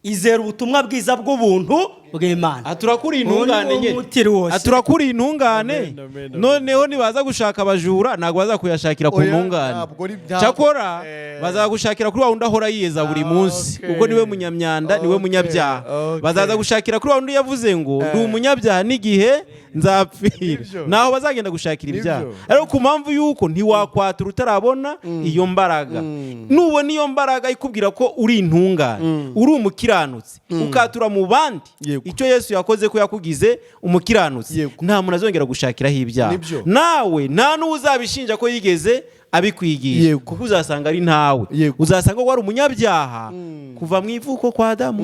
izera ubutumwa bwiza bw'ubuntu bw'Imana. Aha turakuriye intungane Uwo ni wo nyine. muti rwose. Aha turakuriye intungane. Amen, amen, amen. Noneho nibaza gushaka abajura, ntabwo bazakuyashakira ku Oya, ntungane. ntabwo ari Cyakora bazagushakira kuri wa wundi ahora yiyeza buri munsi, kuko niwe munyamyanda, niwe munyabyaha. Bazaza gushakira kuri wa wundi yavuze ngo ndi umunyabyaha n'igihe nzapfira. Nibyo. Naho bazagenda gushakira Nibyo. ibyaha, ariko ku mpamvu y'uko ntiwakwatura utarabona iyo mbaraga. Nubona iyo mbaraga ikubwira ko uri intungane, uri umukiranutsi, ukatura mu bandi icyo Yesu yakoze, ko yakugize umukiranutsi, nta muntu azongera gushakiraho ibyaha. Nawe nta n'uwo uzabishinja ko yigeze abikwigisha, kuko uzasanga ari ntawe. Uzasanga wari umunyabyaha kuva mu ivuko kwa Adamu,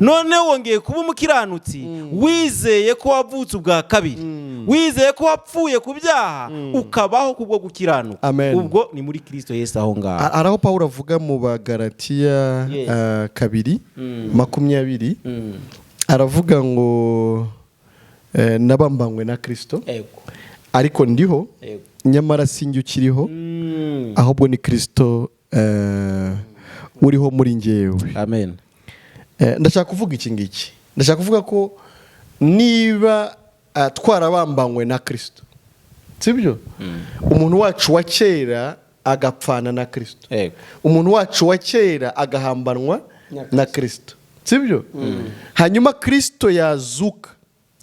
noneho wongeye kuba umukiranutsi, wizeye ko wavutse ubwa kabiri, wizeye ko wapfuye ku byaha, ukabaho kubwo gukiranuka. Amen. Ubwo ni muri Kirisito Yesu aho ngaho. Hari aho Pawulo avuga mu Bagaratiya 2:20, aravuga ngo nabambanywe na Kirisito, ariko ndiho, nyamara sinjye ukiriho, ahubwo ni Kirisito uriho muri njyewe. Amen. Ndashaka kuvuga iki ngiki, ndashaka kuvuga ko niba twarabambanywe na Kirisito, sibyo, umuntu wacu wa kera agapfana na Kirisito, umuntu wacu wa kera agahambanwa na Kirisito, sibyo, hanyuma Kirisito yazuka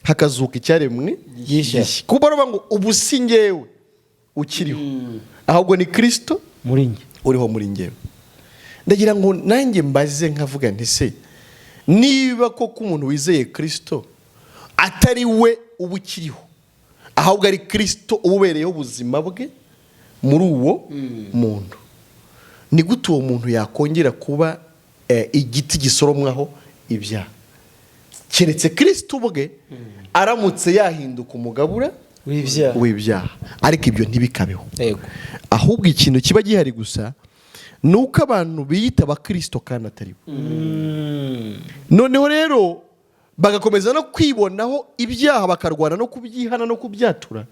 hakazuka icyaremwe gishya. Kuko baravuga ngo ubu si njyewe ukiriho, ahubwo ni Kirisito muri njye uriho muri njyewe. Ndagira ngo nanjye mbaze nkavuga nti se niba koko umuntu wizeye Kirisito atari we uba ukiriho, ahubwo ari Kirisito uba ubereyeho ubuzima bwe muri uwo muntu, ni gute uwo muntu yakongera kuba igiti gisoromwaho ibyaha, keretse Kirisito ubwe aramutse yahinduka umugabura w'ibyaha w'ibyaha? Ariko ibyo ntibikabeho. Ahubwo ikintu kiba gihari gusa ni uko abantu biyita abakirisito kandi atari bo. Noneho rero bagakomeza no kwibonaho ibyaha, bakarwana no kubyihana no kubyatura,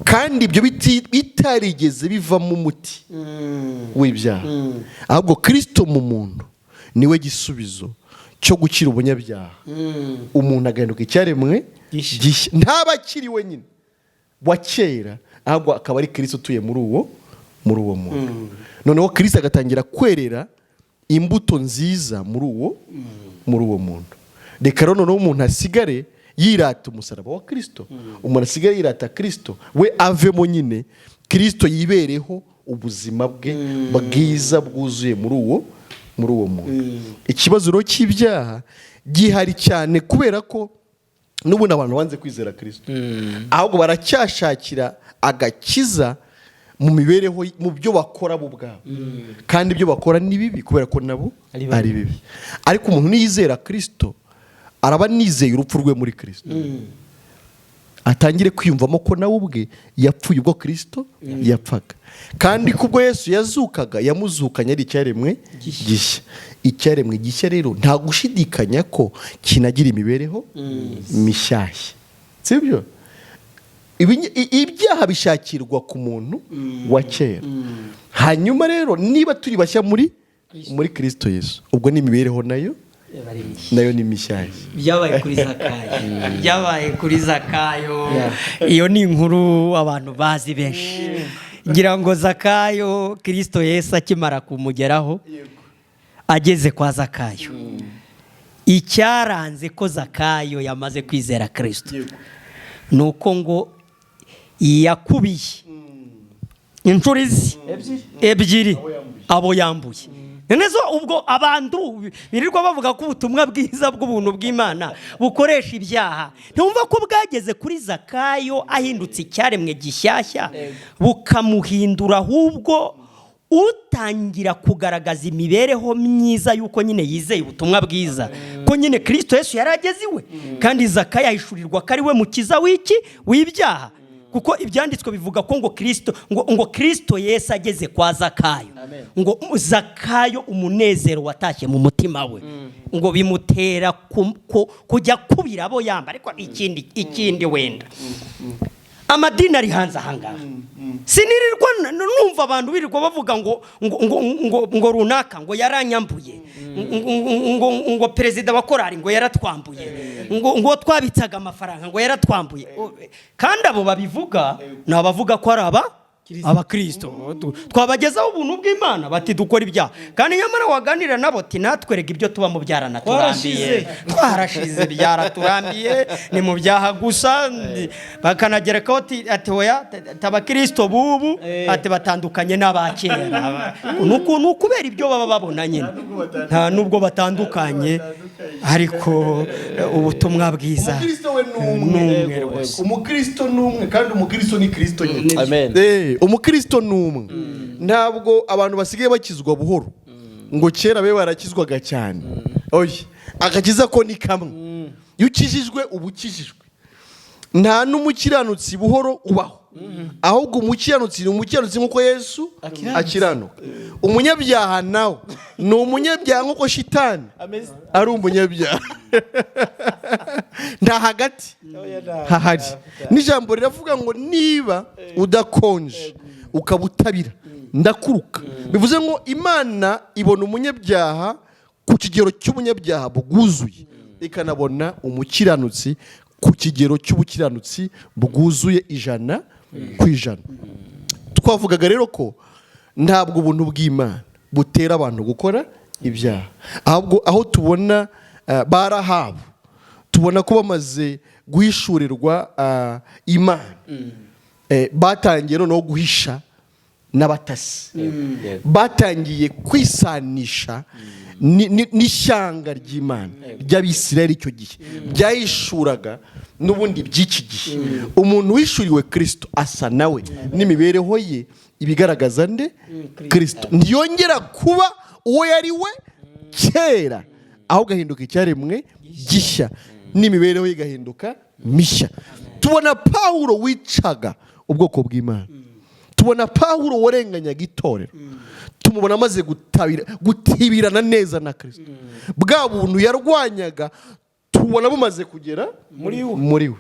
kandi ibyo bitarigeze bivamo umuti w'ibyaha. Ahubwo Kirisito mu muntu niwe gisubizo cyo gukira ubunyabyaha, umuntu agahinduka icyaremwe gishya. Gishya, ntaba akiri wenyine wa kera, ahubwo akaba ari Kirisito utuye muri uwo muntu. Noneho Kirisito agatangira kwerera imbuto nziza muri uwo muntu. Reka rero noneho umuntu asigare yirata umusaraba wa Kirisito, umuntu asigare yirata Kirisito, we avemo nyine, Kirisito yibereho ubuzima bwe bwiza bwuzuye muri uwo muntu. Ikibazo rero cy'ibyaha gihari cyane kubera ko N'ubundi abantu banze kwizera Kirisito, ahubwo baracyashakira agakiza mu mibereho, mu byo bakora bo ubwabo, kandi ibyo bakora ni bibi kubera ko nabo ari babi. Ari bibi. Ariko umuntu niyizera Kirisito, araba nizeye urupfu rwe muri Kirisito, atangire kwiyumvamo ko nawe ubwe yapfuye ubwo Kirisito yapfaga, kandi kubwo Yesu yazukaga yamuzukanye ari icyaremwe gishya. Icyaremwe gishya rero nta gushidikanya ko kinagira imibereho mishyashya, sibyo? Ibyaha bishakirwa ku muntu wa kera. Hanyuma rero niba turi bashya muri Kirisito Yesu, ubwo n'imibereho nayo ni mishyashya. Byabaye kuri Zakayo, byabaye kuri Zakayo. Iyo ni inkuru abantu bazi benshi, ngira ngo. Zakayo, Kirisito Yesu akimara kumugeraho, ageze kwa Zakayo, icyaranze ko Zakayo yamaze kwizera Kirisito ni uko ngo yakubiye inshuro izi ebyiri abo yambuye. None so ubwo abantu birirwa bavuga ko ubutumwa bwiza bw'ubuntu bw'Imana bukoresha ibyaha, ntiwumva ko bwageze kuri Zakayo ahindutse icyaremwe gishyashya, bukamuhindura ahubwo utangira kugaragaza imibereho myiza y'uko nyine yizeye ubutumwa bwiza, ko nyine Kirisito Yesu yari ageze iwe, kandi Zakayo ahishurirwa ko ari we mukiza w'iki? W'ibyaha. Kuko ibyanditswe bivuga ko ngo Kirisito Yesu ageze kwa Zakayo, ngo Zakayo umunezero watashye mu mutima we, ngo bimutera kujya kubira abo yamba. Ariko ikindi wenda, amadini ari hanze ahangaha, sinirirwa numva abantu birirwa bavuga ngo runaka ngo yaranyambuye, ngo perezida wa korari ngo yaratwambuye, ngo twabitsaga amafaranga ngo yaratwambuye. Kandi abo babivuga ni abavuga ko ari abakirisito. Twabagezaho ubuntu bw'Imana, bati dukora ibyaha, kandi nyamara waganira nabo ati natwerega ibyo tubamo byaranaturambiye, twarashize, byaraturambiye, ni mu byaha gusa. Bakanagerekaho ati oya, ati abakirisito bubu ati batandukanye n'abakera. Ni ukubera ibyo baba babona nyine, nta nubwo batandukanye, ariko ubutumwa bwiza Umukristo we ni ni umwe. Umwe rwose. Umukristo ni umwe, kandi umukristo ni Kristo nyine. Amen. Umukristo ni umwe. Ntabwo abantu basigaye bakizwa buhoro, ngo kera be barakizwaga cyane. Oya, agakiza ko ni kamwe. Iyo ukijijwe uba ukijijwe. Nta n'umukiranutsi buhoro ubaho, ahubwo umukiranutsi ni umukiranutsi nk'uko Yesu akiranuka. Umunyabyaha nawe ni umunyabyaha nk'uko Shitani ari umunyabyaha. Nta hagati hahari. N'ijambo riravuga ngo niba udakonje ukaba utabira, ndakuruka. Bivuze ngo Imana ibona umunyabyaha ku kigero cy'umunyabyaha bwuzuye, ikanabona umukiranutsi ku kigero cy'ubukiranutsi bwuzuye 100%. Twavugaga rero ko ntabwo ubuntu bw'Imana butera abantu gukora ibyaha, ahubwo aho tubona ba Rahabu, tubona ko bamaze guhishurirwa Imana, batangiye noneho guhisha n'abatasi, batangiye kwisanisha n'ishyanga ry'Imana ry'Abisirayeli. Icyo gihe byahishuraga n'ubundi by'iki gihe. Umuntu wishuriwe Kirisito asa nawe, n'imibereho ye ibigaragaza nde? Kirisito. Ntiyongera kuba uwo yari we kera, ahubwo ahinduka icyaremwe gishya, n'imibereho ye igahinduka mishya. Tubona Pawulo wicaga ubwoko bw'Imana, tubona Pawulo warenganyaga itorero, tumubona amaze gutibirana neza na Kirisito. Bwa buntu yarwanyaga tubona bumaze kugera muri we.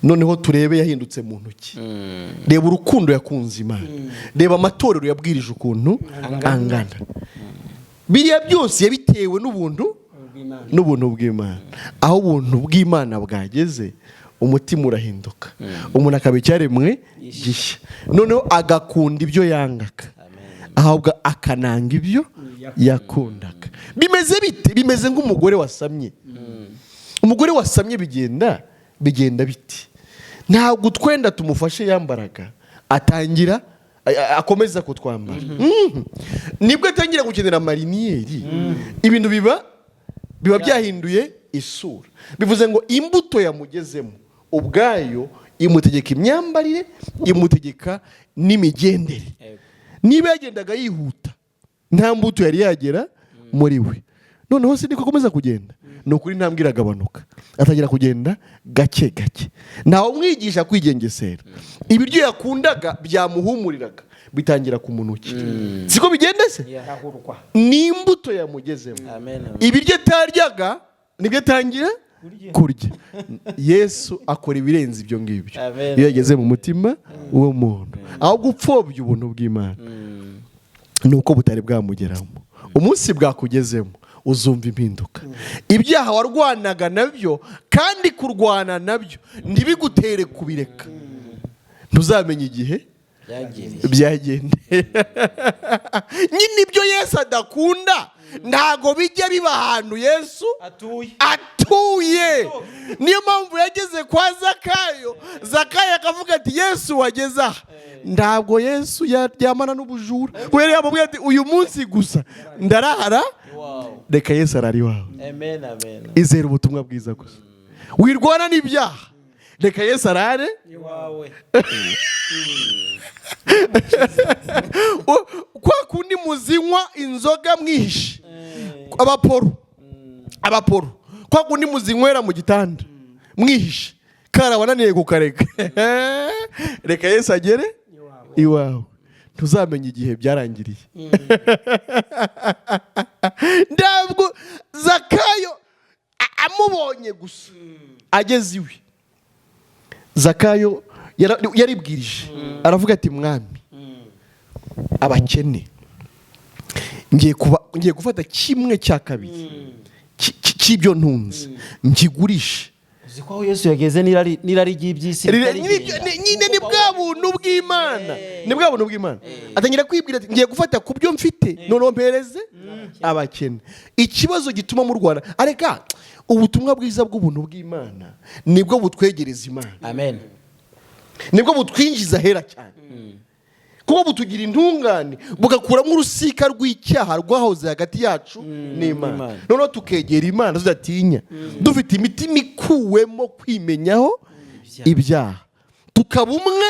Noneho turebe yahindutse mu ntoki. Reba urukundo yakunze Imana, reba amatorero yabwirije ukuntu angana. Biriya byose yabitewe n'ubuntu bw'Imana. Aho ubuntu bw'Imana bwageze, umutima urahinduka, umuntu akaba icyaremwe gishya, noneho agakunda ibyo yangaga, ahubwo akananga ibyo yakundaga. Bimeze bite? Bimeze nk'umugore wasamye. Umugore wasamye bigenda biti? Ntabwo utwenda tumufashe yambaraga atangira akomeza kutwambara. Nibwo atangira gukenera mariniyeri, ibintu biba byahinduye. Isura. Bivuze ngo imbuto yamugezemo ubwayo imutegeka imyambarire, imutegeka n'imigendere. Niba yagendaga yihuta, nta mbuto yari yagera muri we. Noneho si niko akomeza kugenda, ni ukuri intambwe iragabanuka, atangira kugenda gake gake. Ntawe umwigisha kwigengesera. Ibiryo yakundaga byamuhumuriraga bitangira kumunukira. Siko bigenda se? Arahurwa. Ni imbuto yamugezemo. Amen. Ibiryo ataryaga nibyo atangira kurya. Yesu akora ibirenze ibyo ngibyo Amen. iyo yageze mu mutima w'uwo muntu. Aho gupfobya ubuntu bw'Imana ni uko butari bwamugeramo. Umunsi bwakugezemo uzumva impinduka. Ibyaha warwanaga nabyo, kandi kurwana nabyo ntibigutere kubireka, ntuzamenye igihe Byagiriye. Byagendeye nyine. Ibyo Yesu adakunda ntago bijya biba ahantu Yesu atuye. Atuye. Niyo mpamvu yageze kwa Zakayo, Zakayo akavuga ati: "Yesu wageze aha, ntabwo Yesu yaryamana n'ubujura." Kubera yamubwiye ati: "Uyu munsi gusa ndarahara." Iwawe. Reka Yesu arara iwawe. Amen, amen. Izera ubutumwa bwiza gusa, wirwana n'ibyaha, reka Yesu arare iwawe. Kwa kundi muzinywa inzoga mwihishe, abaporo, abaporo, kwa kundi muzinywera mu gitanda mwihishe, karabananiye kukareka, reka Yesu agere iwawe, ntuzamenye igihe byarangiriye. Ntabwo Zakayo amubonye gusa ageze iwe, Zakayo yaribwirije aravuga ati: "Mwami, abakene ngiye gufata kimwe cya kabiri cy'ibyo ntunze nkigurishe." Uzi ko aho Yesu yageze n'irari ry'iby'isi ritarigenda. Nyine ni bwa buntu bw'Imana, ni bwa buntu bw'Imana. Atangira kwibwira ati: "Ngiye gufata ku byo mfite, noneho mpereze abakene." Ikibazo gituma mu Rwanda, areka ubutumwa bwiza bw'ubuntu bw'Imana, nibwo butwegereza Imana. Amen. Nibwo butwinjiza ahera cyane, kuko butugira intungane, bugakuramo urusika rw'icyaha rwahoze hagati yacu n'Imana. N'Imana. Noneho tukegera Imana tudatinya, dufite imitima ikuwemo kwimenyaho ibyaha, tukaba umwe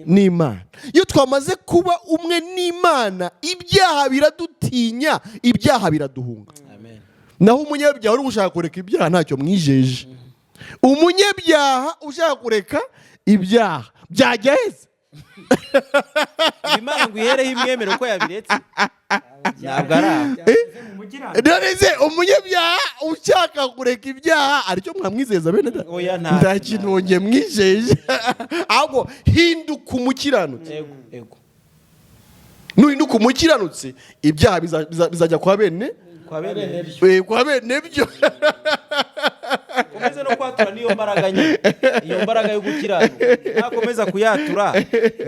n'Imana. Iyo twamaze kuba umwe n'Imana, ibyaha biradutinya, ibyaha biraduhunga. Amen. Naho umunyabyaha uri gushaka kureka ibyaha, ntacyo mwijeje. Umunyabyaha ushaka kureka ibyaha byajya heza? Imana ngo ihereho imwemere uko yabiretse, ntabwo ari aho. None se umunyabyaha ushaka kureka ibyaha aricyo mwamwizeza, bene da? Oya, nta- Nta kintu wongeye mwijeje, ahubwo hinduka umukiranutsi. Yego. Nuhinduka umukiranutsi, ibyaha bizajya kwa bene Kwa bene byo. Kwa bene byo. Komeze no kwatura niyo mbaraga nyine, iyo mbaraga yo gukiranuka, nakomeza kuyatura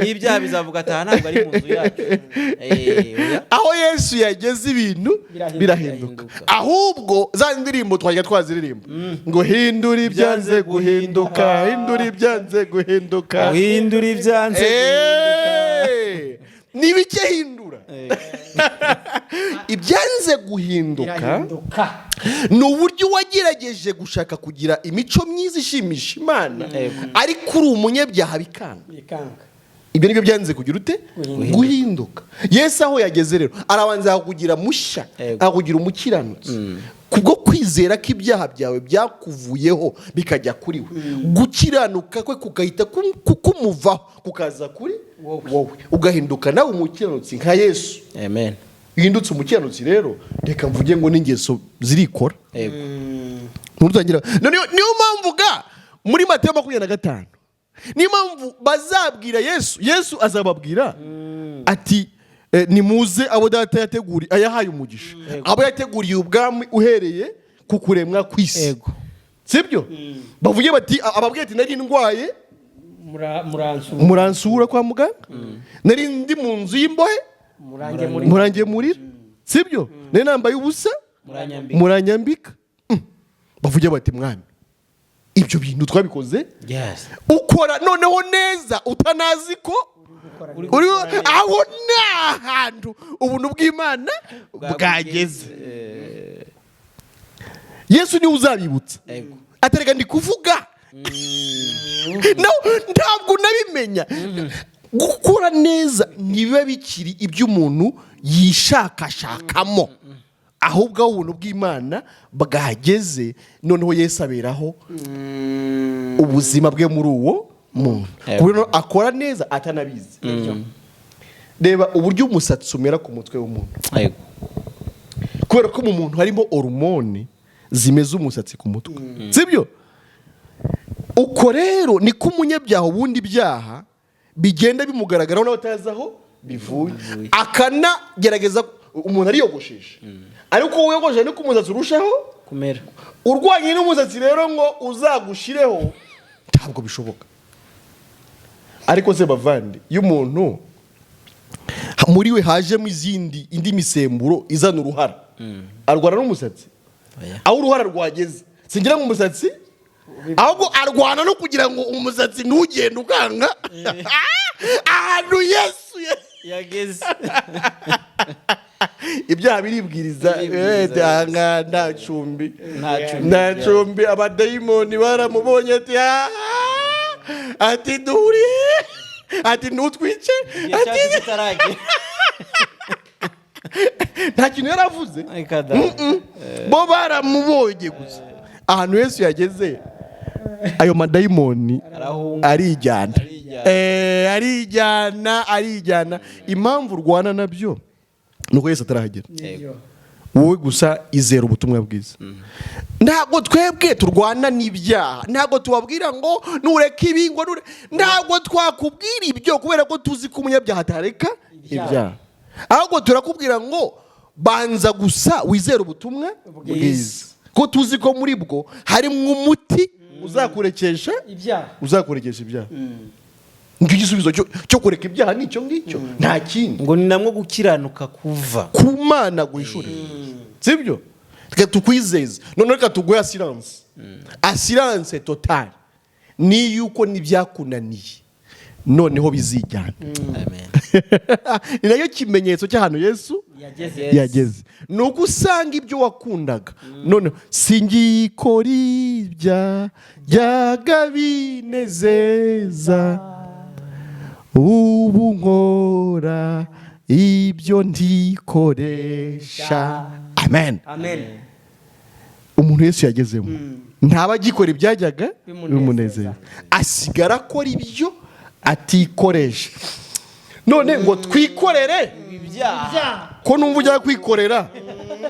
n'ibyaha bizavuga ati: "Aha ntabwo ari mu nzu yacu." Oya. Aho Yesu yageze ibintu Birahinduka. birahinduka. Birahinduka. Ahubwo za ndirimbo twajya twaziririmba ngo: "Hindura ibyanze guhinduka, hindura ibyanze guhinduka." Uhindura ibyanze. Ni bike, hindura ibyanze guhinduka. Birahinduka. Ni uburyo wagerageje gushaka kugira imico myiza ishimisha Imana, ariko uri umunyabyaha bikanga. Bikanga. Ibyo nibyo byanze kugira ute? Guhinduka. Yesu aho yageze rero arabanza akakugira mushya, akakugira umukiranutsi kubwo kwizera ko ibyaha byawe byakuvuyeho bikajya kuri we, gukiranuka kwe kugahita kumuvaho kukaza kuri wowe, ugahinduka nawe umukiranutsi nka Yesu. Amen. Uhindutse umukiranutsi rero, reka mvuge ngo n'ingeso zirikora. Ntutangira. Niyo mpamvu ga muri Mateyo 25, niyo mpamvu bazabwira Yesu, Yesu azababwira ati: "Nimuze abo Data yateguriye, ayahaye umugisha, abo yateguriye ubwami uhereye ku kuremwa kw'isi." Sibyo? Bavuge bati, ababwira ati: "Nari ndwaye, Muransura. muransura kwa muganga, nari ndi mu nzu y'imbohe, Murange muri. murangemurira." Sibyo? "Nari nambaye ubusa, Muranyambika. muranyambika." Bavuge bati: "Mwami, ibyo bintu twabikoze ukora noneho neza utanazi ko uri." Aho ni ahantu ubuntu bw'Imana bwageze. Yesu niwe uzabibutsa. Atereka ndi kuvuga. No, ntabwo unabimenya. Gukora neza ntibiba bikiri iby'umuntu yishakashakamo, ahubwo aho ubuntu bw'Imana bwageze, noneho Yesu aberaho ubuzima bwe muri uwo muntu, ku buryo akora neza atanabizi. Reba uburyo umusatsi umera ku mutwe w'umuntu. Kubera ko mu muntu harimo hormone zimeze umusatsi ku mutwe, sibyo? Uko rero niko umunyabyaha, ubundi ibyaha bigenda bimugaragaraho nawe atazi aho bivuye, akanagerageza. Umuntu ariyogoshesha, ariko uwo wiyogoshesha niko umusatsi urushaho kumera. Urwanye n'umusatsi rero ngo uzagushireho, ntabwo bishoboka. Ariko se bavandi, iyo umuntu muri we hajemo indi misemburo izana uruhara, arwana n'umusatsi? Oya. Aho uruhara rwageze, singira ngo umusatsi, ahubwo arwana no kugira ngo umusatsi ntugende ukanga ahantu Yesu yageze. Ibyaha biribwiriza. Biribwiriza. Tanga nta cumbi. Nta cumbi. Nta cumbi. Abadayimoni baramubonye, ati: "Ah!" Ati: "Duhuriye?" Ati: "Ntutwice." Igihe Ati cyacu kitaragera. Nta kintu yari avuze. Reka da. Bo baramubonye gusa. Ahantu Yesu yageze, ayo madayimoni arahunga. Arijyana. Arijyana. Arijyana, arijyana. Impamvu urwana nabyo ni uko Yesu atarahagera. Wowe gusa izera ubutumwa bwiza. Ntabwo twebwe turwana n'ibyaha, ntabwo tubabwira ngo nureke ibi, ngo ntabwo twakubwira ibyo, kubera ko tuzi ko umunyabyaha atareka ibyaha. Ahubwo turakubwira ngo banza gusa wizere ubutumwa bwiza, ko tuzi ko muri bwo harimo umuti uzakurekesha ibyaha. Uzakurekesha ibyaha. Nicyo gisubizo cyo kureka ibyaha, ni icyo ngicyo, nta kindi. Ngo ni namwo gukiranuka kuva ku Mana guhishurira, sibyo? Reka tukwizeze none, reka tuguhe assurance, assurance totale ni yuko n'ibyakunaniye noneho bizijyana. Amen. Ni nayo kimenyetso cy'ahantu Yesu yageze. yageze, ni uko usanga ibyo wakundaga none singikora ibya jyaga binezeza, ubu nkora ibyo ntikoresha. Amen. Amen. Umuntu Yesu yagezemo ntaba agikora ibyajyaga bimunezeza. Bimunezeza, asigara akora ibyo atikoresha. None ngo twikorere ibyaha? Ko numva ujya kwikorera,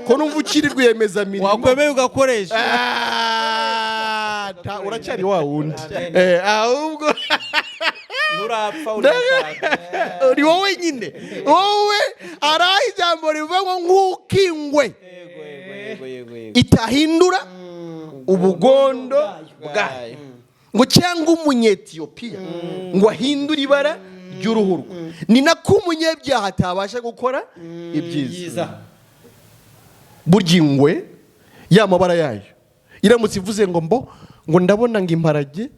ko numva ukiri rwiyemezamirimo. Wakwemeye ugakoresha. Ah, uracyari wa wundi. Ahubwo nturapfa, urashaka. Uri wowe nyine, wowe hari aho ijambo rivuga ngo nk'uko ingwe Yego, yego, yego, yego. itahindura ubugondo bwayo, ngo cyangwa Umunyetiyopiya ngo ahindure ibara ry'uruhu rwe, ni nako umunyabyaha atabasha gukora ibyiza. Byiza. Burya ingwe ya mabara yayo, iramutse ivuze ngo mbo ngo ndabona ngo imparage,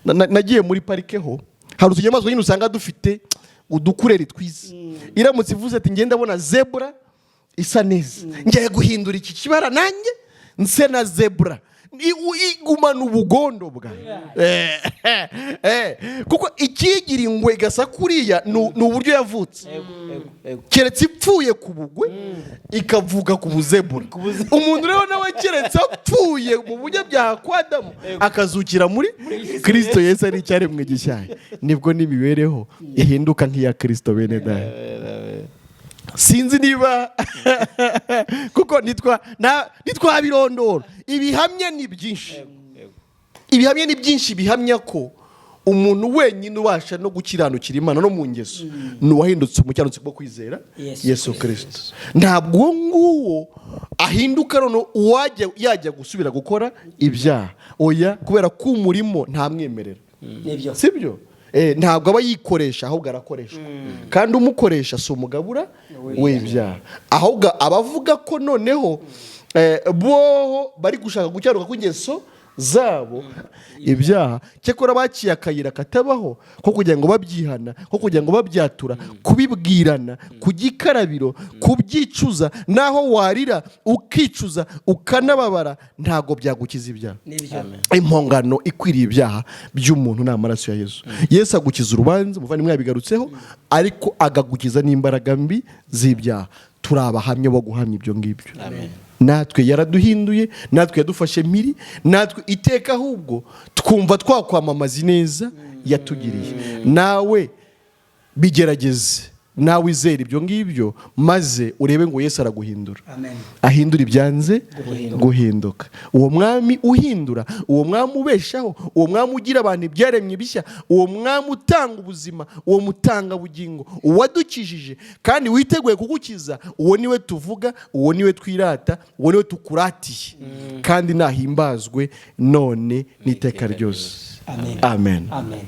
nagiye muri parike, ho hari utunyamaswa nyine usanga dufite uducouleur twiza, iramutse ivuze ati: "Ngenda ndabona zebra isa neza, ngiye guhindura iki kibara nanjye nse na zebra," igumana ubugondo bwayo. Kuko ikigira ingwe igasa kuriya ni uburyo yavutse. Yego, yego, yego. Keretse ipfuye ku bugwe, ikavuka ku buzebura. Umuntu rero nawe, keretse apfuye mu bunyabyaha kwa Adamu, akazukira muri Kirisito Yesu, ari icyaremwe gishyashya, nibwo n'imibereho ihinduka nk'iya Kirisito. Bene data, sinzi niba kuko nitwabirondora, ibihamya ni byinshi, ibihamya ni byinshi bihamya ko umuntu wenyine ubasha no gukiranukira Imana no mu ngeso ni uwahindutse umukiranutsi bwo kwizera Yesu. Yesu Kirisito. Ntabwo uwo nguwo ahinduka none uwajya yajya gusubira gukora ibyaha, oya, kubera ko umurimo ntamwemerera. Nibyo. Sibyo? Ntabwo aba yikoresha, ahubwo arakoreshwa, kandi umukoresha si umugabura w'ibyaha, ahubwo aba avuga ko noneho boho bari gushaka gukiranuka kw'ingeso. zabo ibyaha. Cyakora baciye akayira katabaho ko kugira ngo babyihana, ko kugira ngo babyatura, kubibwirana ku gikarabiro, kubyicuza. Naho warira ukicuza ukanababara, ntabwo byagukiza ibyaha. Impongano ikwiriye ibyaha by'umuntu ni amaraso ya Yesu. Yesu agukiza urubanza, umuvandimwe yabigarutseho, ariko agagukiza n'imbaraga mbi z'ibyaha. Turi abahamya bo guhamya ibyo ngibyo. Natwe yaraduhinduye, natwe yadufashe mpiri, natwe iteka ahubwo twumva twakwamamaza ineza yatugiriye. Nawe bigerageze, nawe izere ibyo ngibyo, maze urebe ngo Yesu araguhindura. Amen. Ahindura ibyanze guhinduka. Uwo mwami uhindura, uwo mwami ubeshaho, uwo mwami ugira abantu ibyaremwe bishya, uwo mwami utanga ubuzima, uwo mutangabugingo, uwadukijije kandi witeguye kugukiza, uwo niwe tuvuga, uwo niwe twirata, uwo niwe tukuratiye, kandi nahimbazwe none n'iteka ryose. Amen. Amen. Amen.